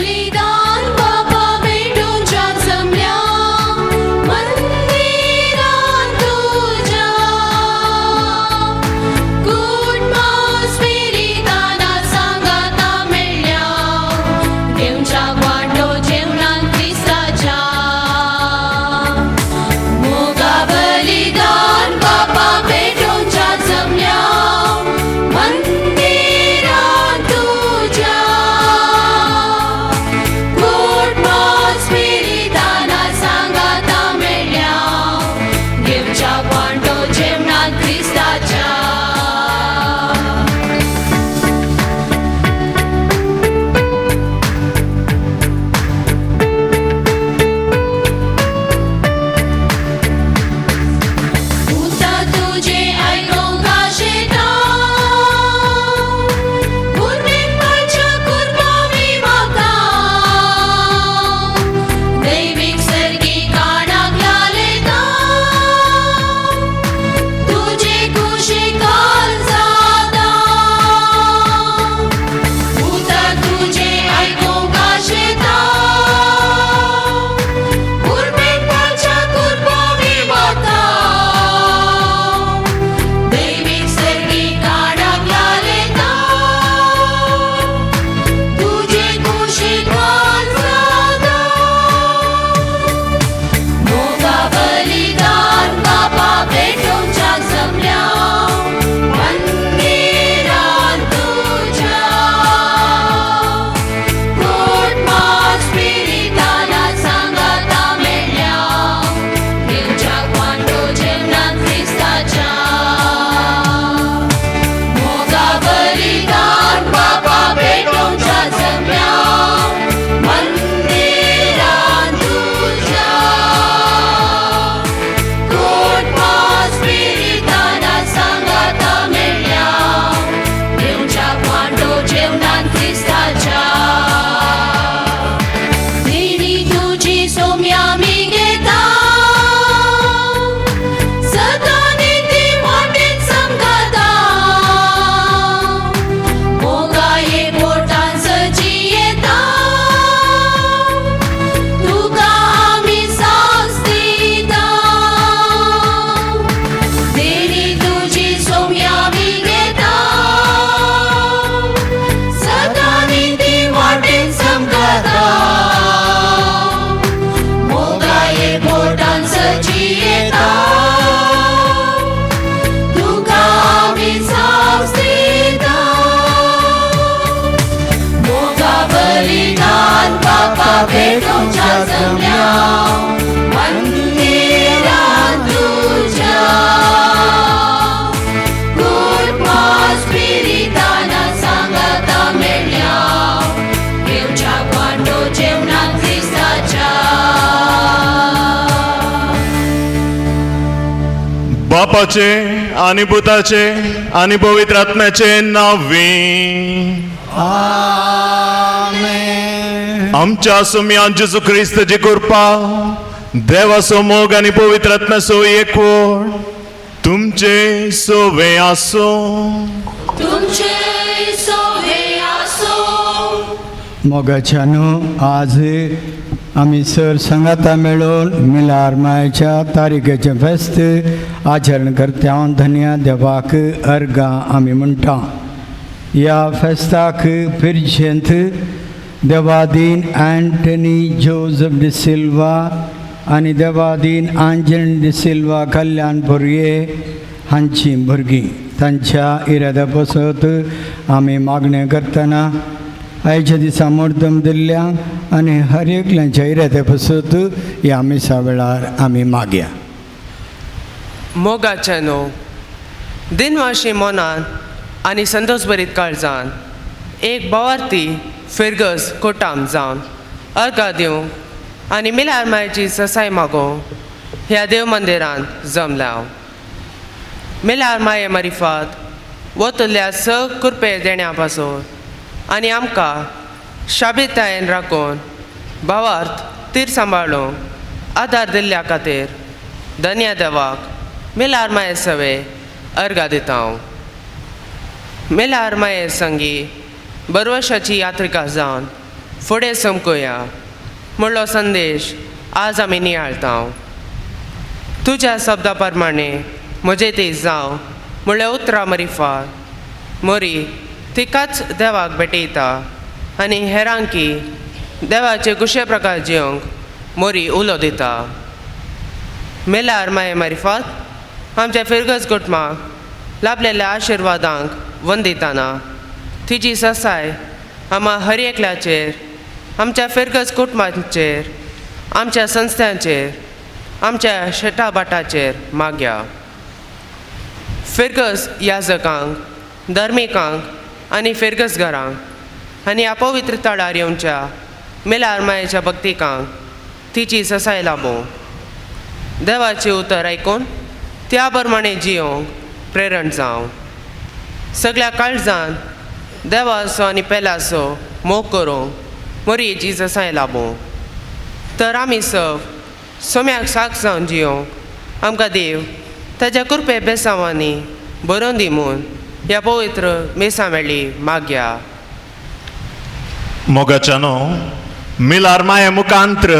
बलिदान बापा भेटोवच्या जमल्या मंदिरान तुज्या कुटुंबा स्पिरिताना सांगाता मेळ्ळ्या घेवच्या वांटो जेवणान क्रिस्ताच्या. मोगा बलिदान बापा भेटोवच्या जमल्या मंदिरान तुज्या कुटुंबा स्पिरिताना सांगाता मेळ्ळ्या घेवच्या वांटो जेवणान क्रिस्ताच्या. उता तुझे आयकोंक आशेता पुर्मेकपाच्या कुर्बानी मागता दैवीक सर्गी काणाक लालयता तुजे कुशीकाल जाता. उता तुझे आयकोंक आशेता पुर्मेकपाच्या कुर्बानी मागता दैवीक सर्गी काणाक लालयता तुजे कुशीकाल जाता. मोगा बलिदान बापा भेटोवच्या जमल्या मंदिरान तुज्या कुटुंबा स्पिरिताना सांगाता मेळ्ळ्या घेवच्या वांटो जेवणान क्रिस्ताच्या. मोगा बलिदान बापा भेटोवच्या जमल्या मंदिरान तुज्या कुटुंबा स्पिरिताना सांगाता मेळ्ळ्या घेवच्या वांटो जेवणान क्रिस्ताच्या. देणी तुजी सोम्या मी घेता सदां ती वाटेन समगाता मोगा एकवटान सजी येता तुका आमी साक्ष दिता. देणी तुजी सोम्या मी घेता सदां ती वाटेन समगाता मोगा एकवटान सजी येता तुका आमी साक्ष दिता. मोगा बलिदान बापा भेटोवच्या जमल्या मंदिरान तुज्या कुटुंबा स्पिरिताना सांगाता मेळ्ळ्या घेवच्या वांटो जेवणान क्रिस्ताच्या. बापाचे आणि पुताचे आणि पवित्र आत्म्याचे नावे. आमेन. आमच्या सुम्या जेजू क्रिस्तची कृपा, देवाचो मोग आणि पवित्र आत्म्याचो एकवट तुमचे सोवे आसूं. तुमचे सोवे आसो. मोगाच्यानू, आज आमी सर सांगाता मेळून मिलार मायच्या तारीखेचें फेस्त आचरण करता. धन्या देवाक अर्गां आमी म्हणटा. ह्या फेस्ताक पिरजेंत देवादीन अँटनी जोजफ डिसिल्वा आनी देवादीन आंजन डिसिल्वा कल्याण बोरये हांचीं भुरगीं तांच्या इराद्या पासत आमी मागणें करतना आयच्या दिसा मुर्दम दिल्ल्या आनी हर एकल्याच्या इराद्या पासत ह्या मिसा वेळार आमी मागया. मोगाचे न्हू दिनवाशी मनान आनी संतोष काळजान एक भावार्थी फिरगस कोटाम जावन अर्घा दिवंक आनी मिलार मायची ससाय मागोवंक ह्या देव मंदिरांत जमल्या. मिलार माये मारिफात वतल्या स कृपे देण्या पासून आनी आमकां शाबीतायेन राखून भावार्थ तीर सांबाळूंक आदार दिल्ल्या खातीर धन्या देवाक मिलार माये सवे अर्घा दिता हांव. मिलार माये संगी बरवशाची यात्रिका जावन फुडें समकुया म्हणलो संदेश आज आमी नियाळता. तुज्या शब्दा प्रमाणे म्हजें ती जावं म्हणल्या उतरां मरिफात मोरी तिकाच देवाक भेटयता आनी हेरांकी देवाचे गुशे प्रकार जिवंक मोरी उलो दिता. मेल्यार माये मारिफात आमच्या फिरगज कुटुंबाक लाभलेल्या आशिर्वादांक वंदिताना तिची ससाय आमा हर एकल्याचेर, आमच्या फिरगज कुटुंबांचेर, आमच्या संस्थांचेर, आमच्या शेटाभाटाचेर मागया. फिरगज याजकांक, धर्मिकांक आनी फिरगज घरांक आनी अपवित्र तळार येवच्या मेल्यार मायेच्या भक्तिकांक तिची ससाय लाबूं. देवाचें उतर आयकून त्या प्रमाणे जियोंक प्रेरण जावं. सगळ्या काळजान देवाचो आनी पेल्याचो मोग करूंक मोरयेची जसाय लाबूं. तर आमी सव सोम्याक साक जावन जियोंक आमकां देव ताच्या कृपे बेसांवांनी बरोवन दी म्हूण ह्या पवित्र मेसा मेळ्ळी मागया. मोगाच्यानो, मिलार माये मुखांत्र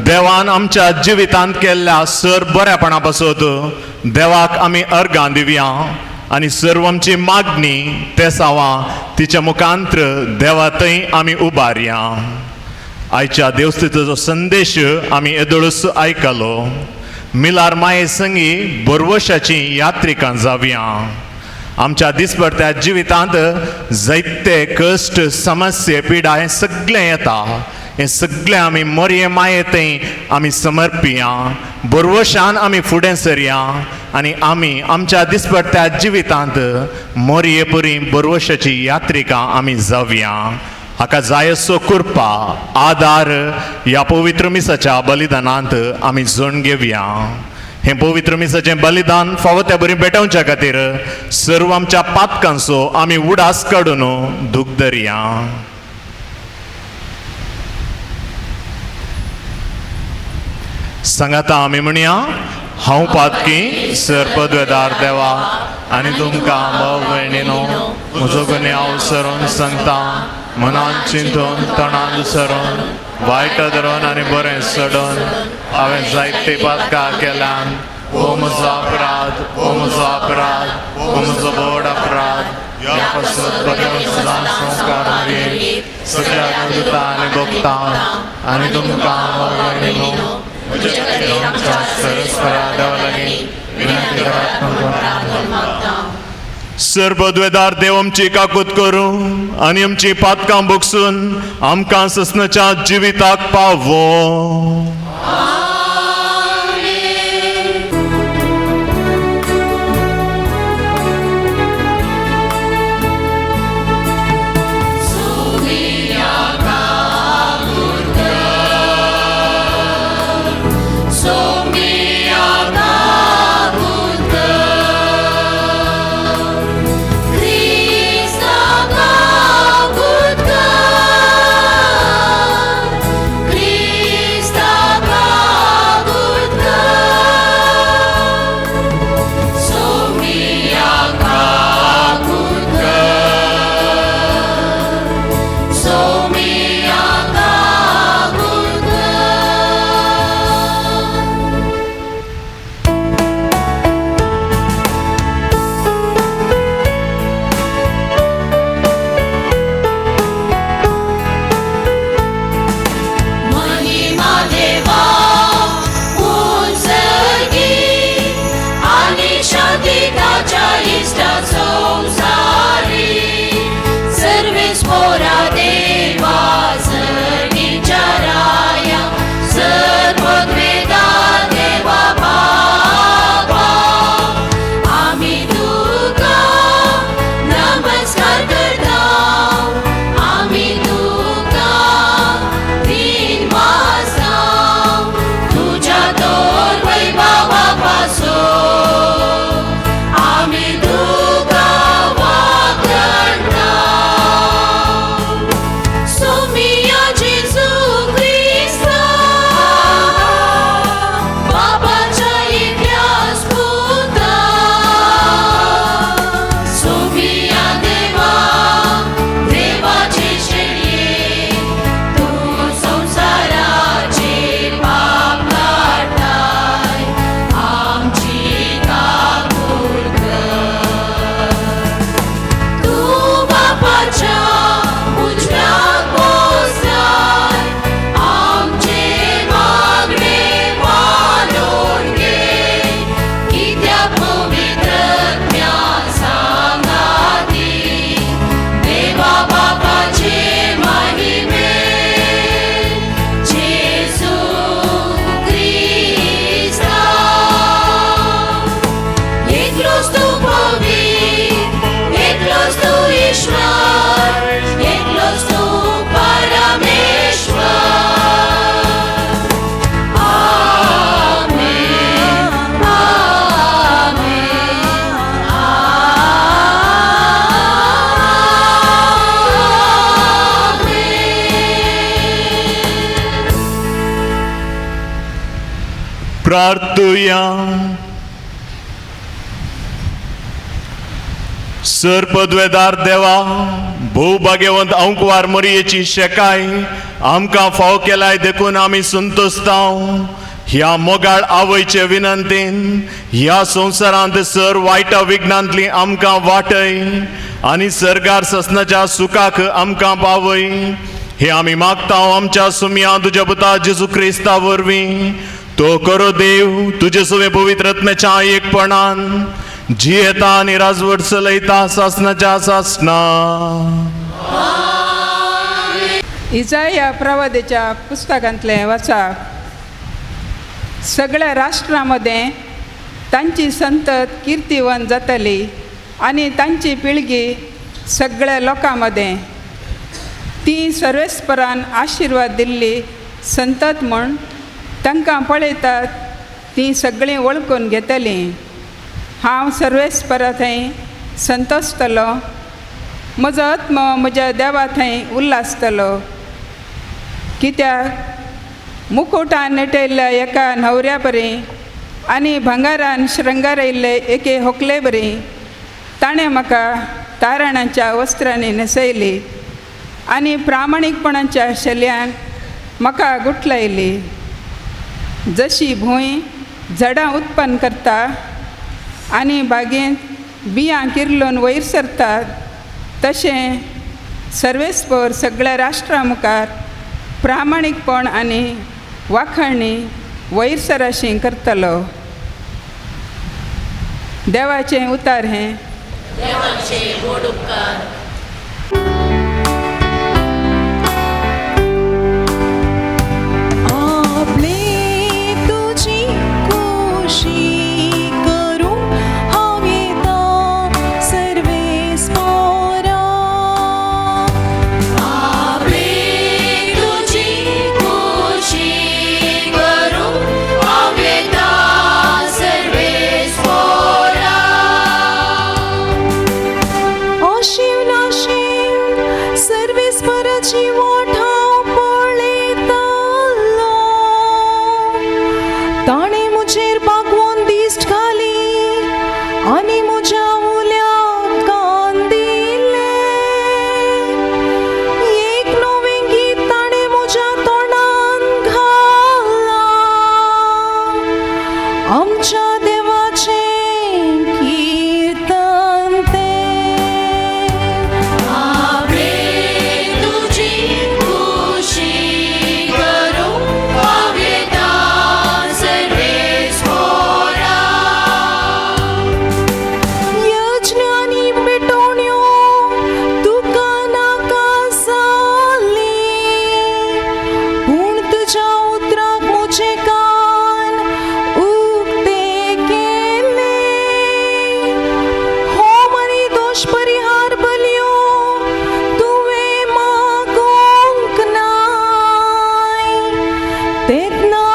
देवान आमच्या जिवितांत केल्ल्या सर बऱ्यापणा पासत देवाक आमी अर्गां दिवया आनी सर्व आमची मागणी तेसावां तिच्या मुखांत्र देवा थंय आमी उबारया. आयच्या देवस्थेचो संदेश आमी येदोळूच आयकलो. मिलार माये संगी बरवशाची यात्रिकां जावया. आमच्या दिसभरत्या जिवितांत जायते कश्ट, समस्ये, पिडा हें सगळें येता. हें सगळें आमी मोरये माये थंय आमी समर्पिया, बरवशान आमी फुडें सरया आनी आमी आमच्या दिसपडत्या जिवितांत मोरये परी बरवशाची यात्रिका आमी जावया. हाका जाय असो कृपा आदार ह्या पवित्र मिसाच्या बलिदानांत आमी जण घेवया. हें पवित्र मिसाचें बलिदान फावो त्या बरी भेटोवच्या खातीर सर्व आमच्या पातकांचो आमी उडास काडून दूख धरया. सांगाता आमी म्हणया, हांव पातकी सर्पद्वेदार देवा आनी तुमकां भाव भयणीनो म्हजो गुन्यांव सरून सांगता, मनान चिंतून तणान सरून वायट धरून आनी बरें सोडून हांवें जायते पातकां केल्यान. हो म्हजो अपराध, हो म्हजो अपराध, हो म्हजो व्हड अपराध. ह्या पासत बरें सदां संस्कार सगळ्या दुता आनी भोगता आनी तुमकां भाव भयणीनो सर्वद्वेदार देव आमची काकूत करूं आनी आमची पातकां भोगसून आमकां ससनाच्या जिविताक पावो. Krista. प्रार्थुया. सर पदवेदार देवा, भोव भाग्यवंत अंकवार मोरयेची शेकाय आमकां फाव केलाय देखून आमी संतोस्तांव. ह्या मोगाळ आवयचे विनंतीन ह्या संवसारांत सर वायटा विघ्नांतली आमकां वाटय आनी सरगार ससनाच्या सुखाक आमकां पावय. हे आमी मागता आमच्या सुमया तुज्या पुता जेजू क्रिस्ता वरवीं. तो करो देव तुजे सुवे पवित्र आत्म्याच्या एकपणान जियेता आनी राजवट चलयता सासनाच्या सासना. इजाया प्रवादेच्या पुस्तकांतलें वाचा. सगळ्या राष्ट्रां तांची संतत किर्तीवन जातली आनी तांची पिळगी सगळ्या लोकां मदें. ती सर्वेस्परान आशिर्वाद दिल्ली संतत म्हूण तांकां पळयतात तीं सगळीं वळखून घेतलीं. हांव सर्वेस्परा थंय संतोसतलो, म्हजो आत्मो म्हज्या देवा थंय उल्हासतलो. कित्याक मुकुटान नटयल्ल्या एका न्हवऱ्या बरी आनी भांगारान शृंगारयल्ले एके होकले बरी ताणें म्हाका तारणाच्या वस्त्रांनी न्हेसयली आनी प्रामाणीकपणाच्या शल्यान म्हाका गुठलायली. जशी भूंय झाडां उत्पन्न करता आनी बागेंत बियां किर्लून वयर सरतात तशें सर्वेस्पर सगळ्या राष्ट्रां मुखार प्रामाणीकपण आनी वाखाणी वयर सराशी करतलो. देवाचें उतार हें. देवाचे व्हड उपकार. आपले तुजी खुशी करूंक हांव येता सर्वेस्पोरा. आपले तुजी खुशी करूंक हांव येता सर्वेस्पोरा. अशीव नाशीव सर्वेस्पराची वाट हांव पळयतालो. ताणें म्हजेर बागवोन दिश्ट घाली आनी म्हज्या उल्याक कान दिले. एक नवें गीत ताणें म्हज्या तोंडान घालां, आमच्या देवाचें कीर्तन तें. आपले तुजी खुशी करूंक हांव येता सर्वेस्पोरा. यज्ञ आनी पेटोवण्यो तुका नाका जाली, पूण तुज्या उतराक म्हजे कान उक्ते केले. होम आनी दोश परिहार बलयो तुवें मागूंक नाय. तेन्ना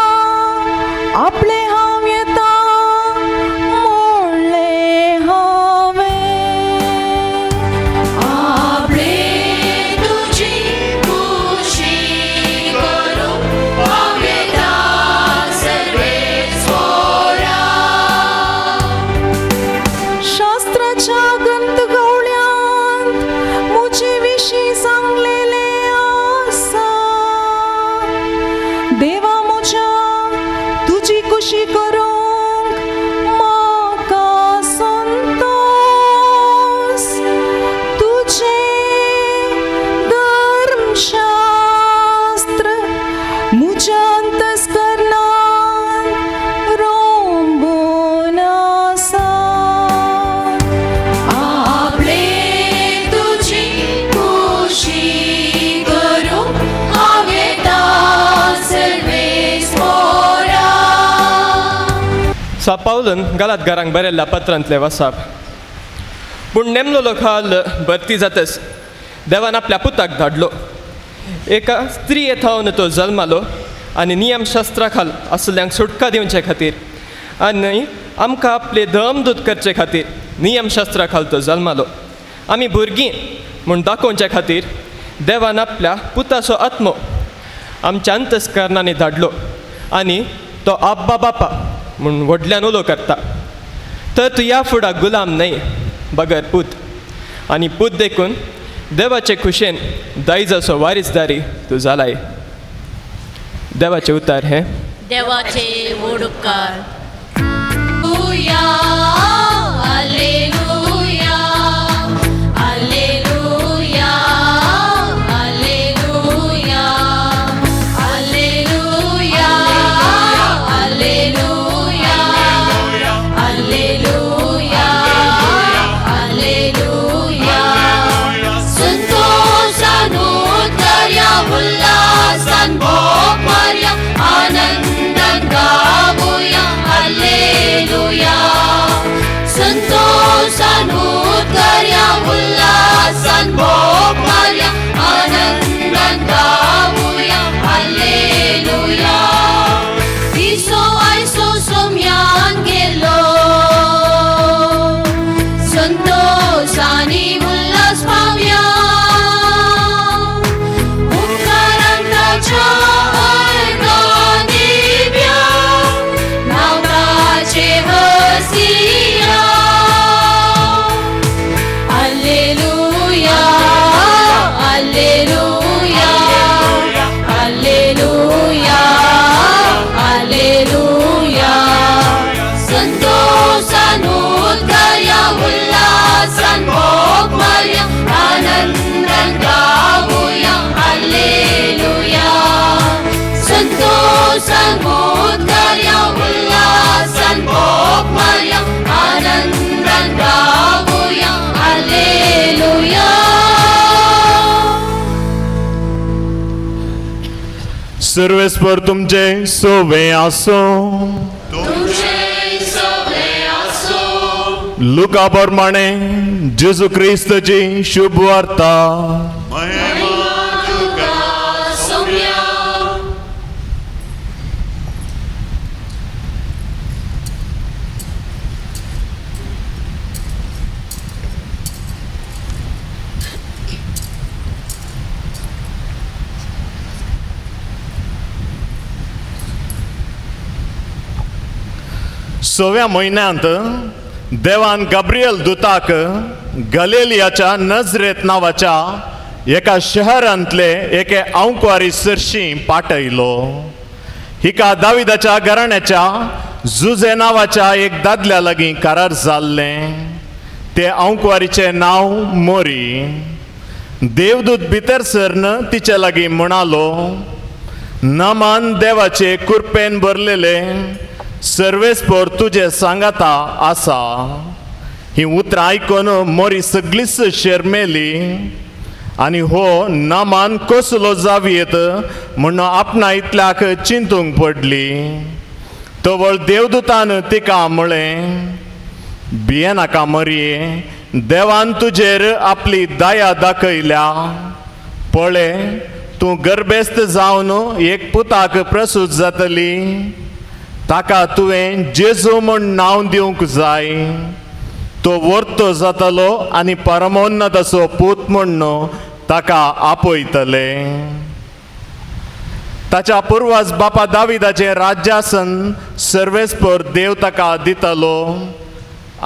आपलें हांव येता म्हणलें हांवें. आपले तुजी खुशी करूंक हांव येता सर्वेस्पोरा. शास्त्राच्या ग्रंथ गवळ्यांत म्हजे विशीं सांगलेलें आसा. देवा म्हज्या तुजी खुशी करूंक म्हाका संतोस. तुजें धर्मशास्त्र म्हज्या अंतस्करणांत रोंबून आसा. आपले तुजी खुशी करूंक हांव येता सर्वेस्पोरा. सा पावलन गालात घरांक बरयल्ल्या पत्रांतले वसाप. पूण नेमलोलो खाल भरती जातस देवान आपल्या पुताक धाडलो. एका स्त्रिये थावन तो जल्मालो आनी नियमशास्त्रा खाल आसल्ल्यांक सुटका दिवचे खातीर आनी आमकां आपले धमदूत करचे खातीर नियमशास्त्रा खाल तो जल्मालो. आमी भुरगीं म्हूण दाखोवचे खातीर देवान आपल्या पुताचो आत्मो आमच्या अंतस्करणांनी धाडलो आनी तो आब्बा बापा म्हूण व्हडल्यान उलो करता. तर तूं ह्या फुडाक गुलाम न्हय बगर पूत, आनी पूत देखून देवाचे खुशेन दायजाचो वारीसदारी तूं जालाय. देवाचें उतार हें. देवाचे व्हड उपकार. Alleluia, alleluia, alleluia, alleluia, alleluia, alleluia, alleluia. संतोषान उतरया, उल्हासान भोग मारया, आनंदान गावया, alleluia. संतोषान उतरया, उल्हासान भोग मारया, आनंदान गावया, alleluia. इसो आयसो सोम्यान गेलो, संतोषानी उल्हास पावया, उपकारान ताच्या अर्गां दिव्या, नांव ताचें हसिया. Alleluia, alleluia, alleluia, alleluia. संतोषान उतरया, उल्हासान भोग मारया, आनंदान गावया, alleluia. संतोषान उतरया, उल्हासान भोग मारया, आनंदान गावया, alleluia. सर्वेस्पर तुमचे सोवे आसो. तुमचे सगळे आसो. लुका प्रमाणे जेजू क्रिस्तची शुभ वार्ता. तुका सोम्या. सव्या म्हयन्यांत देवान गाब्रियल दुताक गलेलियाच्या नजरेत नांवाच्या एका शहरांतले एके आंकवारी सरशी पाठयलो. हिका दाविदाच्या घराण्याच्या जुजे नांवाच्या एक दादल्या लागीं करार जाल्लें. ते आंकवारीचें नांव मोरी. देवदूत भितर सरन तिचे लागीं म्हणालो, नमान देवाचे कुरपेन भरलेले सर्वेस्पर तुजे सांगाता आसा. ही उतरां आयकून मोरी सगळीच शेरमेली आनी हो नमान कसलो जावयेत म्हूण आपणा इतल्याक चिंतूंक पडली. तवळ देवदूतान तिका म्हळें, भियेनाका मरये, देवान तुजेर आपली दया दाखयल्या. पळय, तूं गर्भेस्त जावन एक पुताक प्रसूत जातली, ताका तुवें जेजू म्हूण नांव दिवंक जाय. तो वर्तो जातलो आनी परमोन्नताचो पूत म्हूण ताका आपयतले. ताच्या पुर्वज बापा दाविदाचें राज्यासन सर्वेस्पर देव ताका दितलो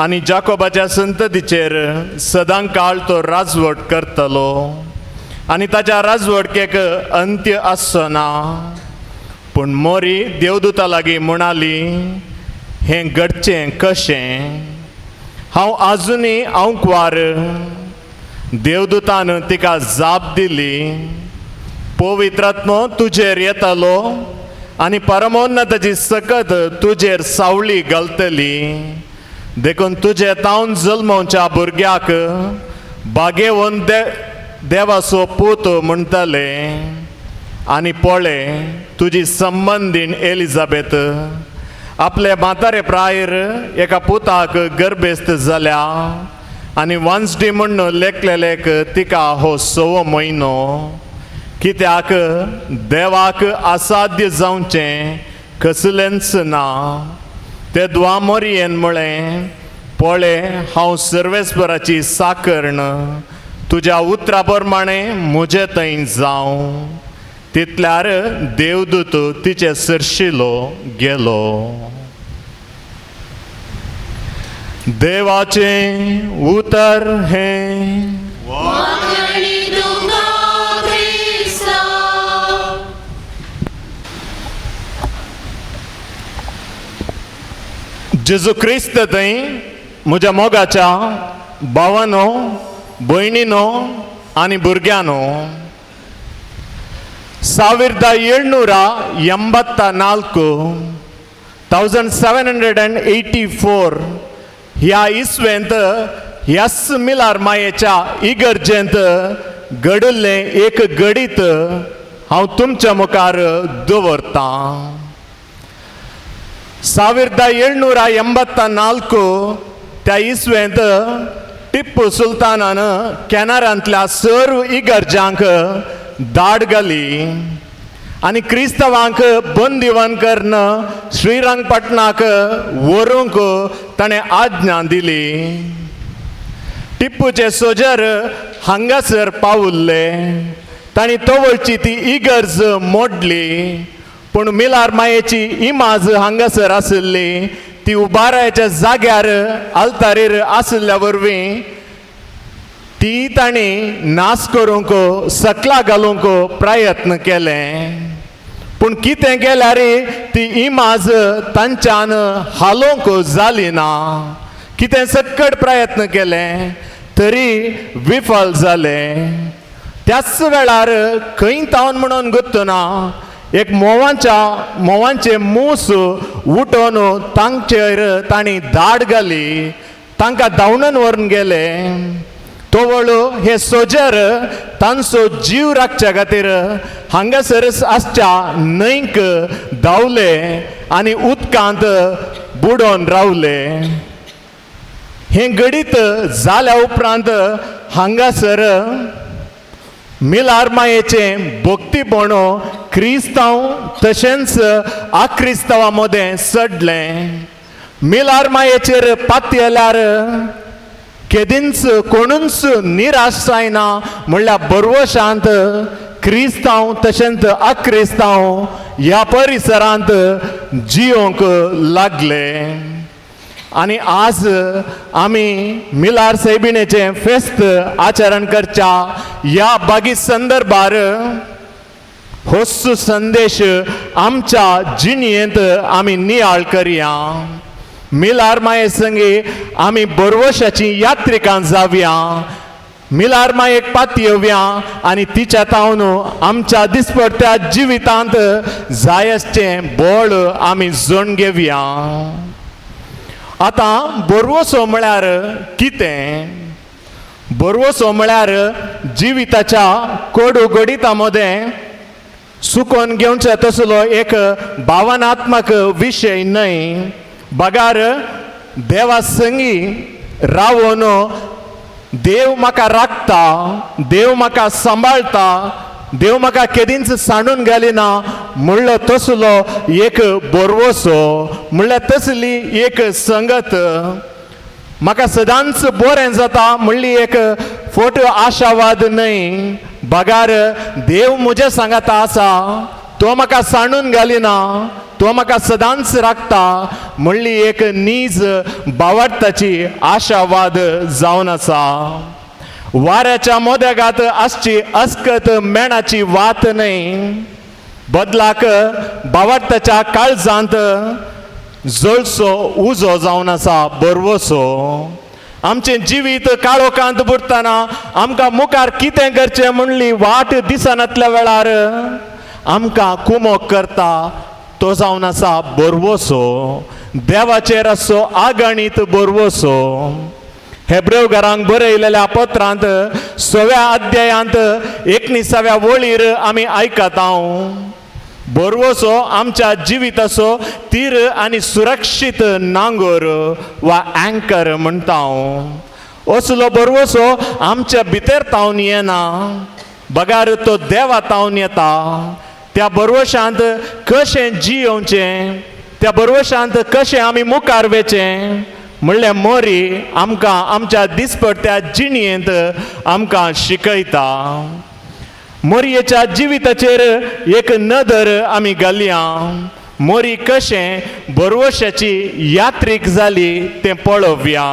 आनी जाकोबाच्या संततीचेर सदां काळ तो राजवट करतलो आनी ताच्या राजवटकेक अंत्य आसचो ना. पूण मोरी देवदूता लागीं म्हणाली, हें घडचें कशें? हांव आजुनूय आंकवार. देवदूतान तिका जाप दिली, पवित्रात्मो तुजेर येतलो आनी परमोन्नताची सकत तुजेर सावळी घालतली, देखून तुजे तावन जल्मोवच्या भुरग्याक बागेवन देवाचो पूत म्हणटले. आनी पळय, तुजी संबंदीण एलिजाबेथ आपले म्हातारे प्रायर एका पुताक गर्भेस्त जाल्या आनी वांजडी म्हूण लेखलेलेक तिका हो सवो म्हयनो. कित्याक देवाक असाध्य जावचें कसलेंच ना. ते द्वा मोरयेन म्हळें, पळय, हांव सर्वेस्पराची साकर्ण, तुज्या उतरा प्रमाणें म्हजे थंय जावं. तितल्यार देवदूत तिचे सरशिलो गेलो. देवाचें उतर हें. वाखणी तुका क्रिस्ता. जेजू क्रिस्त थंय म्हज्या मोगाच्या भावानो, भयणीनो आनी भुरग्यांनो, 1784 1784 ह्या इसवेंत ह्याच मिलार मायेच्या इगर्जेंत घडिल्लें एक घडीत हांव तुमच्या मुखार दवरतां. 1784 त्या इसवेंत टिप्पू सुलतानान कॅनरांतल्या सर्व इगर्जांक दाड घाली आनी क्रिस्तांवांक बंदिवन करून श्रीरंगपटणाक व्हरूंक ताणें आज्ञा दिली. टिप्पूचे सोजर हांगासर पावुल्ले, तांणी तवळची ती इगर्ज मोडली, पूण मिलार मायेची इमाज हांगासर आशिल्ली ती उबारायच्या जाग्यार आल्तारीर आशिल्ल्या वरवीं ती तांणी नाश करूंक सकला घालूंक प्रयत्न केले. पूण कितें केल्यार ती इमाज तांच्यान हालोवंक जाली ना. कितें सक्कड प्रयत्न केले तरी विफल जाले. त्याच वेळार खंय तावन म्हणून गुत्तना एक म्होंवाचे मूस उठोवन तांचेर तांणी दाड घाली, तांकां धांवणून व्हरून गेले. तवळ हे सोजर तांचो जीव राखच्या खातीर हांगासर आसच्या न्हंयक धांवले आनी उदकांत बुडोवन रावले. हें घडीत जाल्या उपरांत हांगासर मिलार मायेचें भक्तीपण क्रिस्तांव तशेंच आक्रिस्तांवा मदें चडलें. मिलार मायेचेर पातयेल्यार केदींच कोणूच निराश जायना म्हणल्यार बरवशांत क्रिस्तांव तशेंच आक्रिस्तांव ह्या परिसरांत जियोंक लागले. आनी आज आमी मिलार सैबिणेचें फेस्त आचरण करच्या ह्या बागी संदर्भार होच संदेश आमच्या जिणेंत आमी नियाळ करया. मिलार माये संगी आमी बरवशाची यात्रिकां जावया, मिलार मायेक पातयेवया आनी तिच्या तावन आमच्या दिसपडत्या जिवितांत जाय आसचें बळ आमी जोण घेवया. आतां बरवसो म्हळ्यार कितें? बरवसो म्हळ्यार जिविताच्या कोडू घडिता मदें सुकोवन घेवचो तसलो एक भावनात्मक विशय न्हय, बगार देवा संगी रावोन देव म्हाका राखता, देव म्हाका सांबाळटा, देव म्हाका केदींच सांडून घालिना म्हणलो तसलो एक बरवसो, म्हणल्यार तसली एक संगत म्हाका सदांच बरें जाता म्हणली एक फोटो आशावाद न्हय, बगार देव म्हज्या सांगाता आसा, तो म्हाका सांडून घालिना, तो म्हाका सदांच राखता म्हणली एक नीज बावडताची आशावाद जावन आसा. वाऱ्याच्या मोदेगात आसची अस्कत मेणाची वात न्हय, बदलाक बावडताच्या काळजांत जळसो उजो जावन आसा बरवसो. आमचें जिवीत काळोखांत बुडटना आमकां मुखार कितें करचें म्हणली वाट दिसनातल्या वेळार आमकां कुमोक करता तो जावन आसा बरवसो. देवाचेर आसचो आगणीत बरवसो. हेब्रेव घरांक बरयलेल्या पत्रांत 6व्या अध्यायांत 19व्या वळीर आमी आयकता, बरवसो आमच्या जिविताचो तीर आनी सुरक्षीत नांगोर वा अँकर म्हणटा. असलो बरवसो आमच्या भितर तावन येना, बगार तो देवा तावन येता. त्या बरवशांत कशें जियोवचें, त्या बरवशांत कशें आमी मुखार वेचें म्हणल्यार मोरी आमकां आमच्या दिसपडत्या जिणेंत आमकां शिकयता. मोरयेच्या जिविताचेर एक नदर आमी घालया. मोरी कशें बरवशाची यात्रीक जाली तें पळोवया.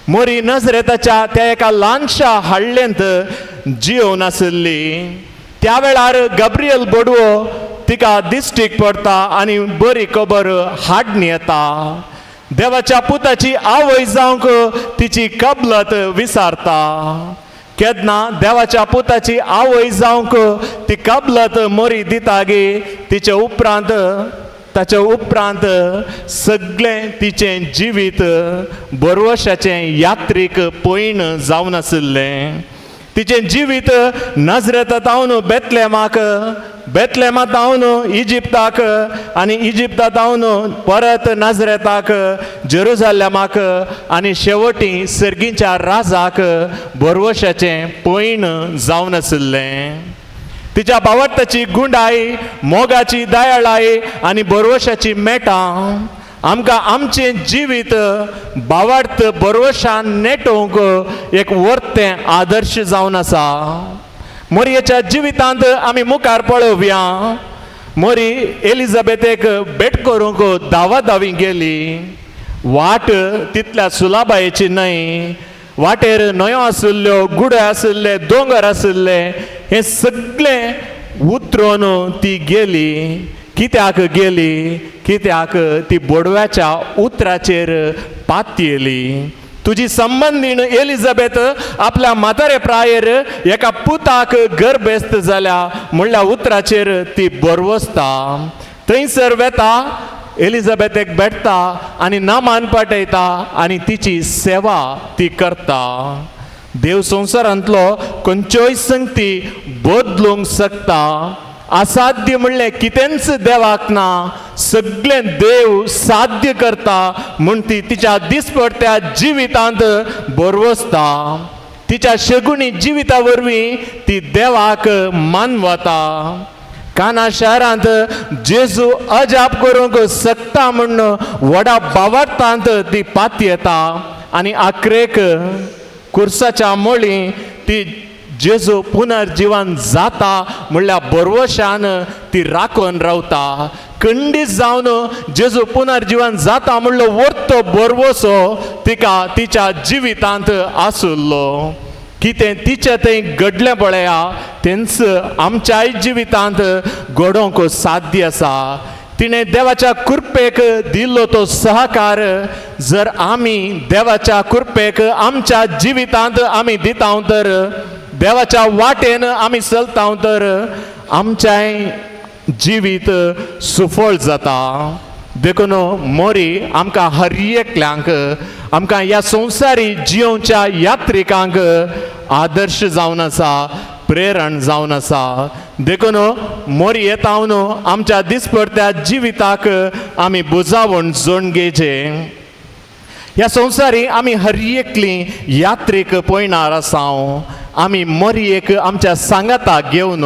मोरी नजरेताच्या त्या एका ल्हानशा हाडलेंत जियोवन आशिल्ली. त्या वेळार गब्रियल बोडवो तिका दिश्टीक पडटा आनी बरी खबर हाडणी येता. देवाच्या पुताची आवय जावंक तिची कबलत विसारता. केन्ना देवाच्या पुताची आवय जावंक ती कबलत मोरी दिता गे, तिचे उपरांत ताचे उपरांत सगळें तिचें जिवीत बरवशाचें यात्रीक पयण जावन आशिल्लें. तिचें जिवीत नजरेता तावन बेतलेमाक, बेतलेमा तावन इजिप्ताक आनी इजिप्ता तावन परत नजरेताक, जेरुजालेमाक आनी शेवटी सर्गीच्या राजाक बरवशाचें पयण जावन आशिल्लें. तिच्या बावडताची गुंडाय, मोगाची दयाळाय आनी बरवशाची मेटां आमकां आमचें जिवीत बावार्थ बरवशान नेटोवंक एक वर्तें आदर्श जावन आसा. मोरयेच्या जिवितांत आमी मुखार पळोवया. मोरी एलिझाबेथेक भेट करूंक धांवा धांवी गेली. वाट तितल्या सुलाबायेची न्हय. वाटेर न्हंयो आशिल्ल्यो, गुडे आशिल्ले, दोंगर आशिल्ले, हें सगळें उतरून ती गेली. कित्याक गेली? कित्याक ती बोडव्याच्या उतराचेर पातयेली. तुजी संबंदीण एलिझाबेथ आपल्या म्हातारे प्रायेर एका पुताक गर्भेस्त जाल्या म्हणल्या उतराचेर ती बरवसता. थंयसर वेता, एलिझाबेथेक भेटता आनी नामान पाठयता आनी तिची सेवा ती करता. देव संवसारांतलो खंयच्योय संगती बदलूंक शकता. असाध्य म्हणलें कितेंच देवाक ना, सगळें देव साध्य करता म्हूण ती तिच्या दिसपडत्या जिवितांत बरवसता. तिच्या शेगुणी जिविता वरवीं ती देवाक मानवता. काना शारांत जेजू अजाप करूंक शकता म्हूण व्हडा बावार्थांत ती पातयेता आनी आखरेक कुर्साच्या मोळी ती जेजू पुनर्जिवन जाता म्हणल्यार बरवशान ती राखून रावता. खंडीत जावन जेजू पुनर्जिवन जाता म्हणलो वर्तो बरवसो तिका तिच्या जिवितांत आसुल्लो. कितें तिचें थंय घडलें पळया, तेंच आमच्याय जिवितांत घडोवंक साध्य आसा. तिणें देवाच्या कृपेक दिल्लो तो सहकार जर आमी देवाच्या कृपेक आमच्या जिवितांत आमी दिता तर, देवाच्या वाटेन आमी चलता तर आमच्याय जिवीत सुफळ जाता. देखून मोरी आमकां हर एकल्यांक, आमकां ह्या संवसारी जियोवच्या यात्रिकांक आदर्श जावन आसा, प्रेरण जावन आसा. देखून मोरी येतावन आमच्या दिसपडत्या जिविताक आमी बुजावण जोड घेवचें. ह्या संवसारी आमी हर एकली यात्रीक पयणार आसा. आमी मोरयेक आमच्या सांगाताक घेवन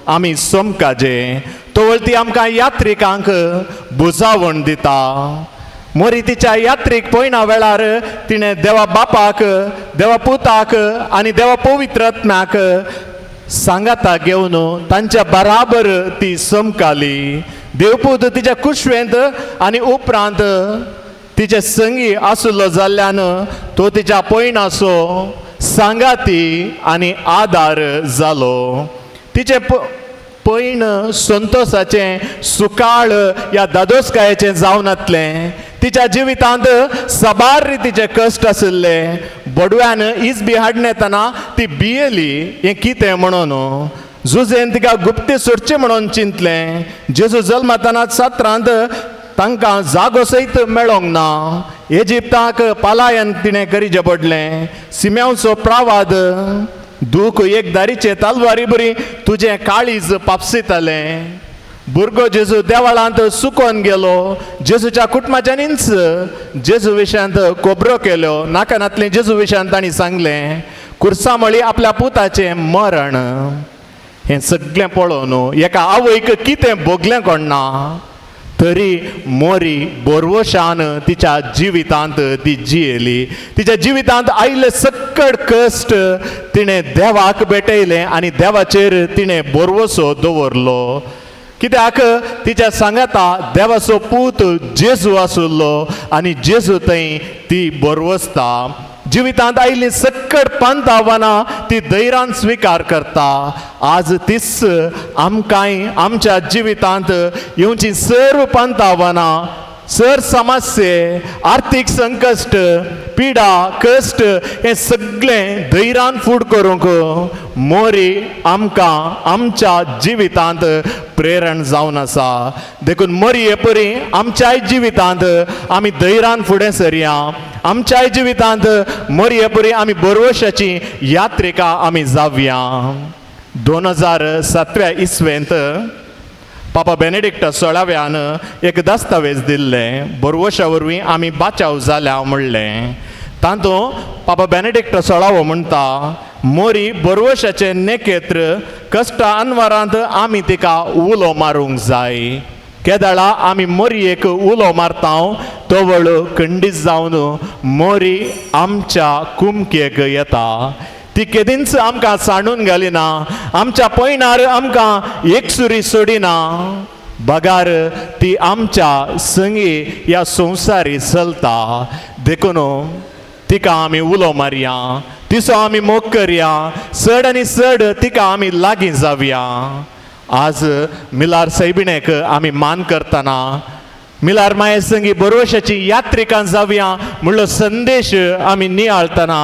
आमी सोमकाजे तवळ ती आमकां यात्रिकांक बुजावण दिता. मोरी तिच्या यात्रीक पयणा वेळार तिणें देवा बापाक, देवा पुताक आनी देवा पवित्रत्म्याक सांगाताक घेवन तांच्या बराबर ती समकाली. देवपूत तिच्या कुशवेंत आनी उपरांत तिचे संगी आसलो जाल्ल्यान तो तिच्या पयणाचो सांगाती आनी आदार जालो. तिचे पयण संतोसाचें सुकाळ ह्या दादोसकायेचें जावन आसलें. तिच्या जिवितांत साबार रितीचे कश्ट आशिल्ले. बडव्यान इजबी हाडून येतना ती भियेली हें कितें म्हणून. जुजेन तिका गुप्ती सोडचें म्हणून चिंतलें. जेजू जल्मताना सत्रांत तांकां जागो सयत मेळोंक ना. इजिप्ताक पलायन तिणें करीचें पडलें. सिम्यांवचो प्रावाद दूख एक दारीचे तलवारी बरी तुजें काळीज पापसितालें. भुरगो जेजू देवळांत सुकोन गेलो. जेजूच्या कुटुंबाच्यांनीच जेजू विशयांत खबरो केल्यो. नाका नातलें जेजू विशयांत तांणी सांगलें. कुर्सा मळी आपल्या पुताचें मरण हें सगळें पळोवन एका आवयक कितें भोगलें कोण ना. तरी मोरी बोरवशान तिच्या जिवितांत ती जियेली. तिच्या जिवितांत आयिल्ले सक्कड कश्ट तिणें देवाक भेटयलें आनी देवाचेर तिणें बोरवसो दवरलो. कित्याक तिच्या सांगाता देवाचो पूत जेजू आशिल्लो आनी जेजू थंय ती बोरवसता. जिवितांत आयिल्ली सक्कड पंत आव्हानां ती धैर्यान स्विकार करता. आज तीच आमकांय आमच्या जिवितांत येवची सर्व पंत आव्हानां, सर समस्ये, आर्थीक संकश्ट, पिडा, कश्ट हें सगळें धैर्यान फूड करूंक मोरी आमकां आमच्या जिवितांत प्रेरण जावन आसा. देखून मोरये परी आमच्याय जिवितांत आमी धैर्यान फुडें सरया. आमच्याय जिवितांत मोरये परी आमी बरवशाची यात्रिका आमी जावया. 2007व्या इस्वेंत पापा बेनेडिक्ट 16व्यान एक दस्तावेज दिल्लें, बरवशा वरवीं आमी बाचाव जाल्या म्हणलें. तातूंत पापा बेनेडिक्ट 16वो म्हणटा, मोरी बरवशाचें नेकेत्र, कश्टा अनवारांत आमी तिका उलो मारूंक जाय. केदळा आमी मोरयेक उलो मारता तवळ खंडीत जावन मोरी आमच्या कुमकेक येता. ती केदींच आमकां सांडून घालिना, आमच्या पयणार आमकां एकसुरी सोडिना, बगार ती आमच्या संगी ह्या संवसारी चलता. देखून तिका आमी उलो मारया, तिचो आमी मोग करया, चड आनी चड तिका आमी लागीं जावया. आज मिलार सैबिणेक आमी मान करतना मिलार माये संगी बरोवशाची यात्रिकां जावया म्हणलो संदेश आमी नियाळतना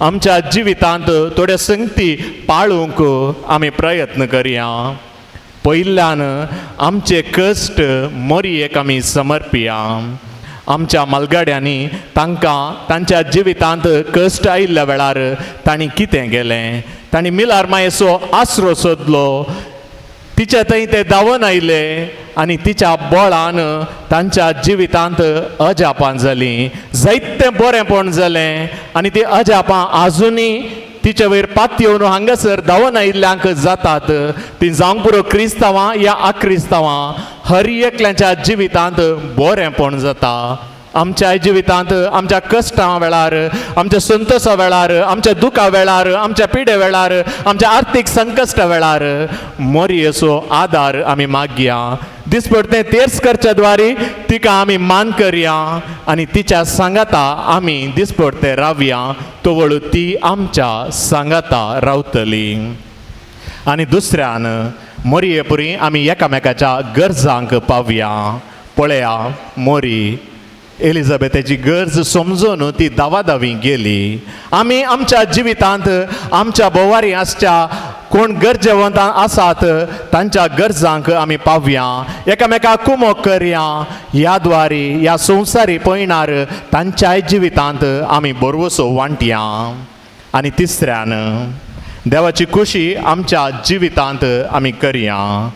आमच्या जिवितांत थोड्यो संगती पाळूंक आमी प्रयत्न करया. पयल्यान आमचे कश्ट मोरयेक आमी समर्पिया. आमच्या मालगाड्यांनी तांकां तांच्या जिवितांत कश्ट आयिल्ल्या वेळार तांणी कितें केलें? तांणी मिलार मायेचो आसरो सोदलो, तिच्या थंय ते धांवन आयले आनी तिच्या बळान तांच्या जिवितांत अजापां जालीं, जायतें बरेंपण जालें आनी ती अजापां आजुनूय तिचे वयर पातयेवन हांगासर धांवन आयिल्ल्यांक जातात. ती जावंक पुरो क्रिस्तांवां या अक्रिस्तांवां, हर एकल्याच्या जिवितांत बरेंपण जाता. आमच्या जिवितांत आमच्या कश्टां वेळार, आमच्या संतोशा वेळार, आमच्या दुखा वेळार, आमच्या पिडे वेळार, आमच्या आर्थीक संकश्टा वेळार मोरयेचो आदार आमी मागया. दिसपडतें तेर्स करच्या द्वारी तिका आमी मान करया आनी तिच्या सांगाता आमी दिसपडते रावया, तवळ ती आमच्या सांगाता रावतली. आनी दुसऱ्यान मोरये पुरी आमी एकामेकाच्या गरजांक पावया. पळया, मोरी एलिझाबेथाची गरज समजून ती दावादावी गेली. आमी आमच्या जिवितांत आमच्या भोवारी आसच्या कोण गरजेवंत आसात तांच्या गरजांक आमी पावया, एकामेकाक कुमोक करया. ह्या द्वारी ह्या संवसारी पयणार तांच्याय जिवितांत आमी बरवसो वांटया. आनी तिसऱ्यान देवाची खुशी आमच्या जिवितांत आमी करया.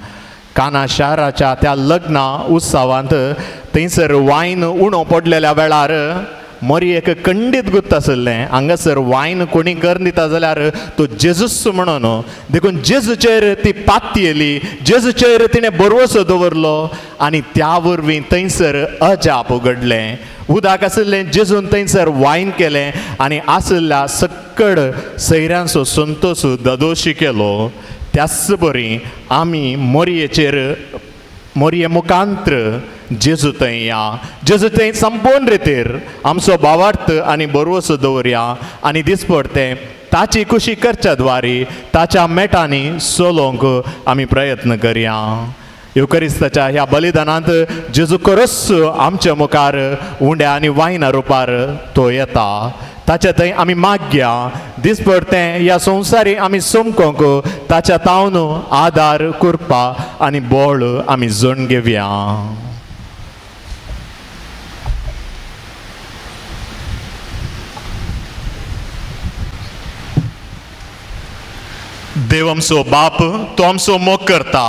काना शाराच्या त्या लग्ना उत्सवांत थंयसर वायन उणो पडलेल्या वेळार मोरी एक खंडीत गुत्त आशिल्लें, हांगासर वायन कोणी करून दिता जाल्यार तो जेजूस म्हणून. देखून जेजूचेर ती पातयेली, जेजूचेर तिणें बरवसो दवरलो आनी त्या वरवीं थंयसर अजाप घडलें. उदक आशिल्लें जेजून थंयसर वायन केलें आनी आशिल्ल्या सक्कड सैऱ्यांचो संतोश ददोशी केलो. त्याच बरी आमी मोरयेचेर, मोरये मुखांत्र जेजू थंय या, जेजू थंय संपूर्ण रितीर आमचो भावार्थ आनी बरवसो दवरया आनी दिसपडतें ताची खुशी करच्या द्वारी ताच्या मेटांनी चलोवंक आमी प्रयत्न करया. येवकरिस्ताच्या ह्या बलिदानांत जेजू खरोच आमच्या मुखार उंड्या आनी वायना रुपार तो येता, ताच्या थंय आमी मागया. दिसपडतें ह्या संवसारी आमी समकोंक ताच्या तावन आदार, कृपा आनी बळ आमी जण घेवया. देव आमचो बाप, तो आमचो मोग करता,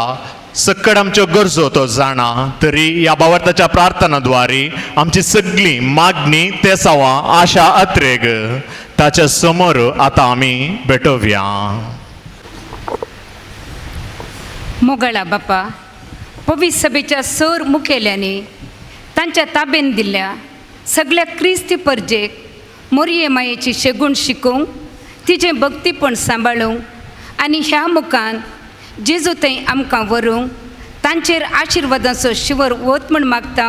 सक्कड आमच्यो गरजो तो जाणा, तरी ह्या भावार्थाच्या प्रार्थना द्वारी आमची सगळी मागणी, तेसावां, आशा, अत्रेग ताच्या समोर आतां आमी भेटोवया. मोगळा बापा, पवित्र सभेच्या सर मुखेल्यांनी तांच्या ताबेन दिल्ल्या सगळ्या क्रिस्ती परजेक मोरये मायेची शेगूण शिकोवंक, तिजें भक्तीपण सांबाळूंक आनी ह्या मुखान जेजू थंय आमकां व्हरूंक तांचेर आशिर्वादाचो शिवर वत म्हूण मागता.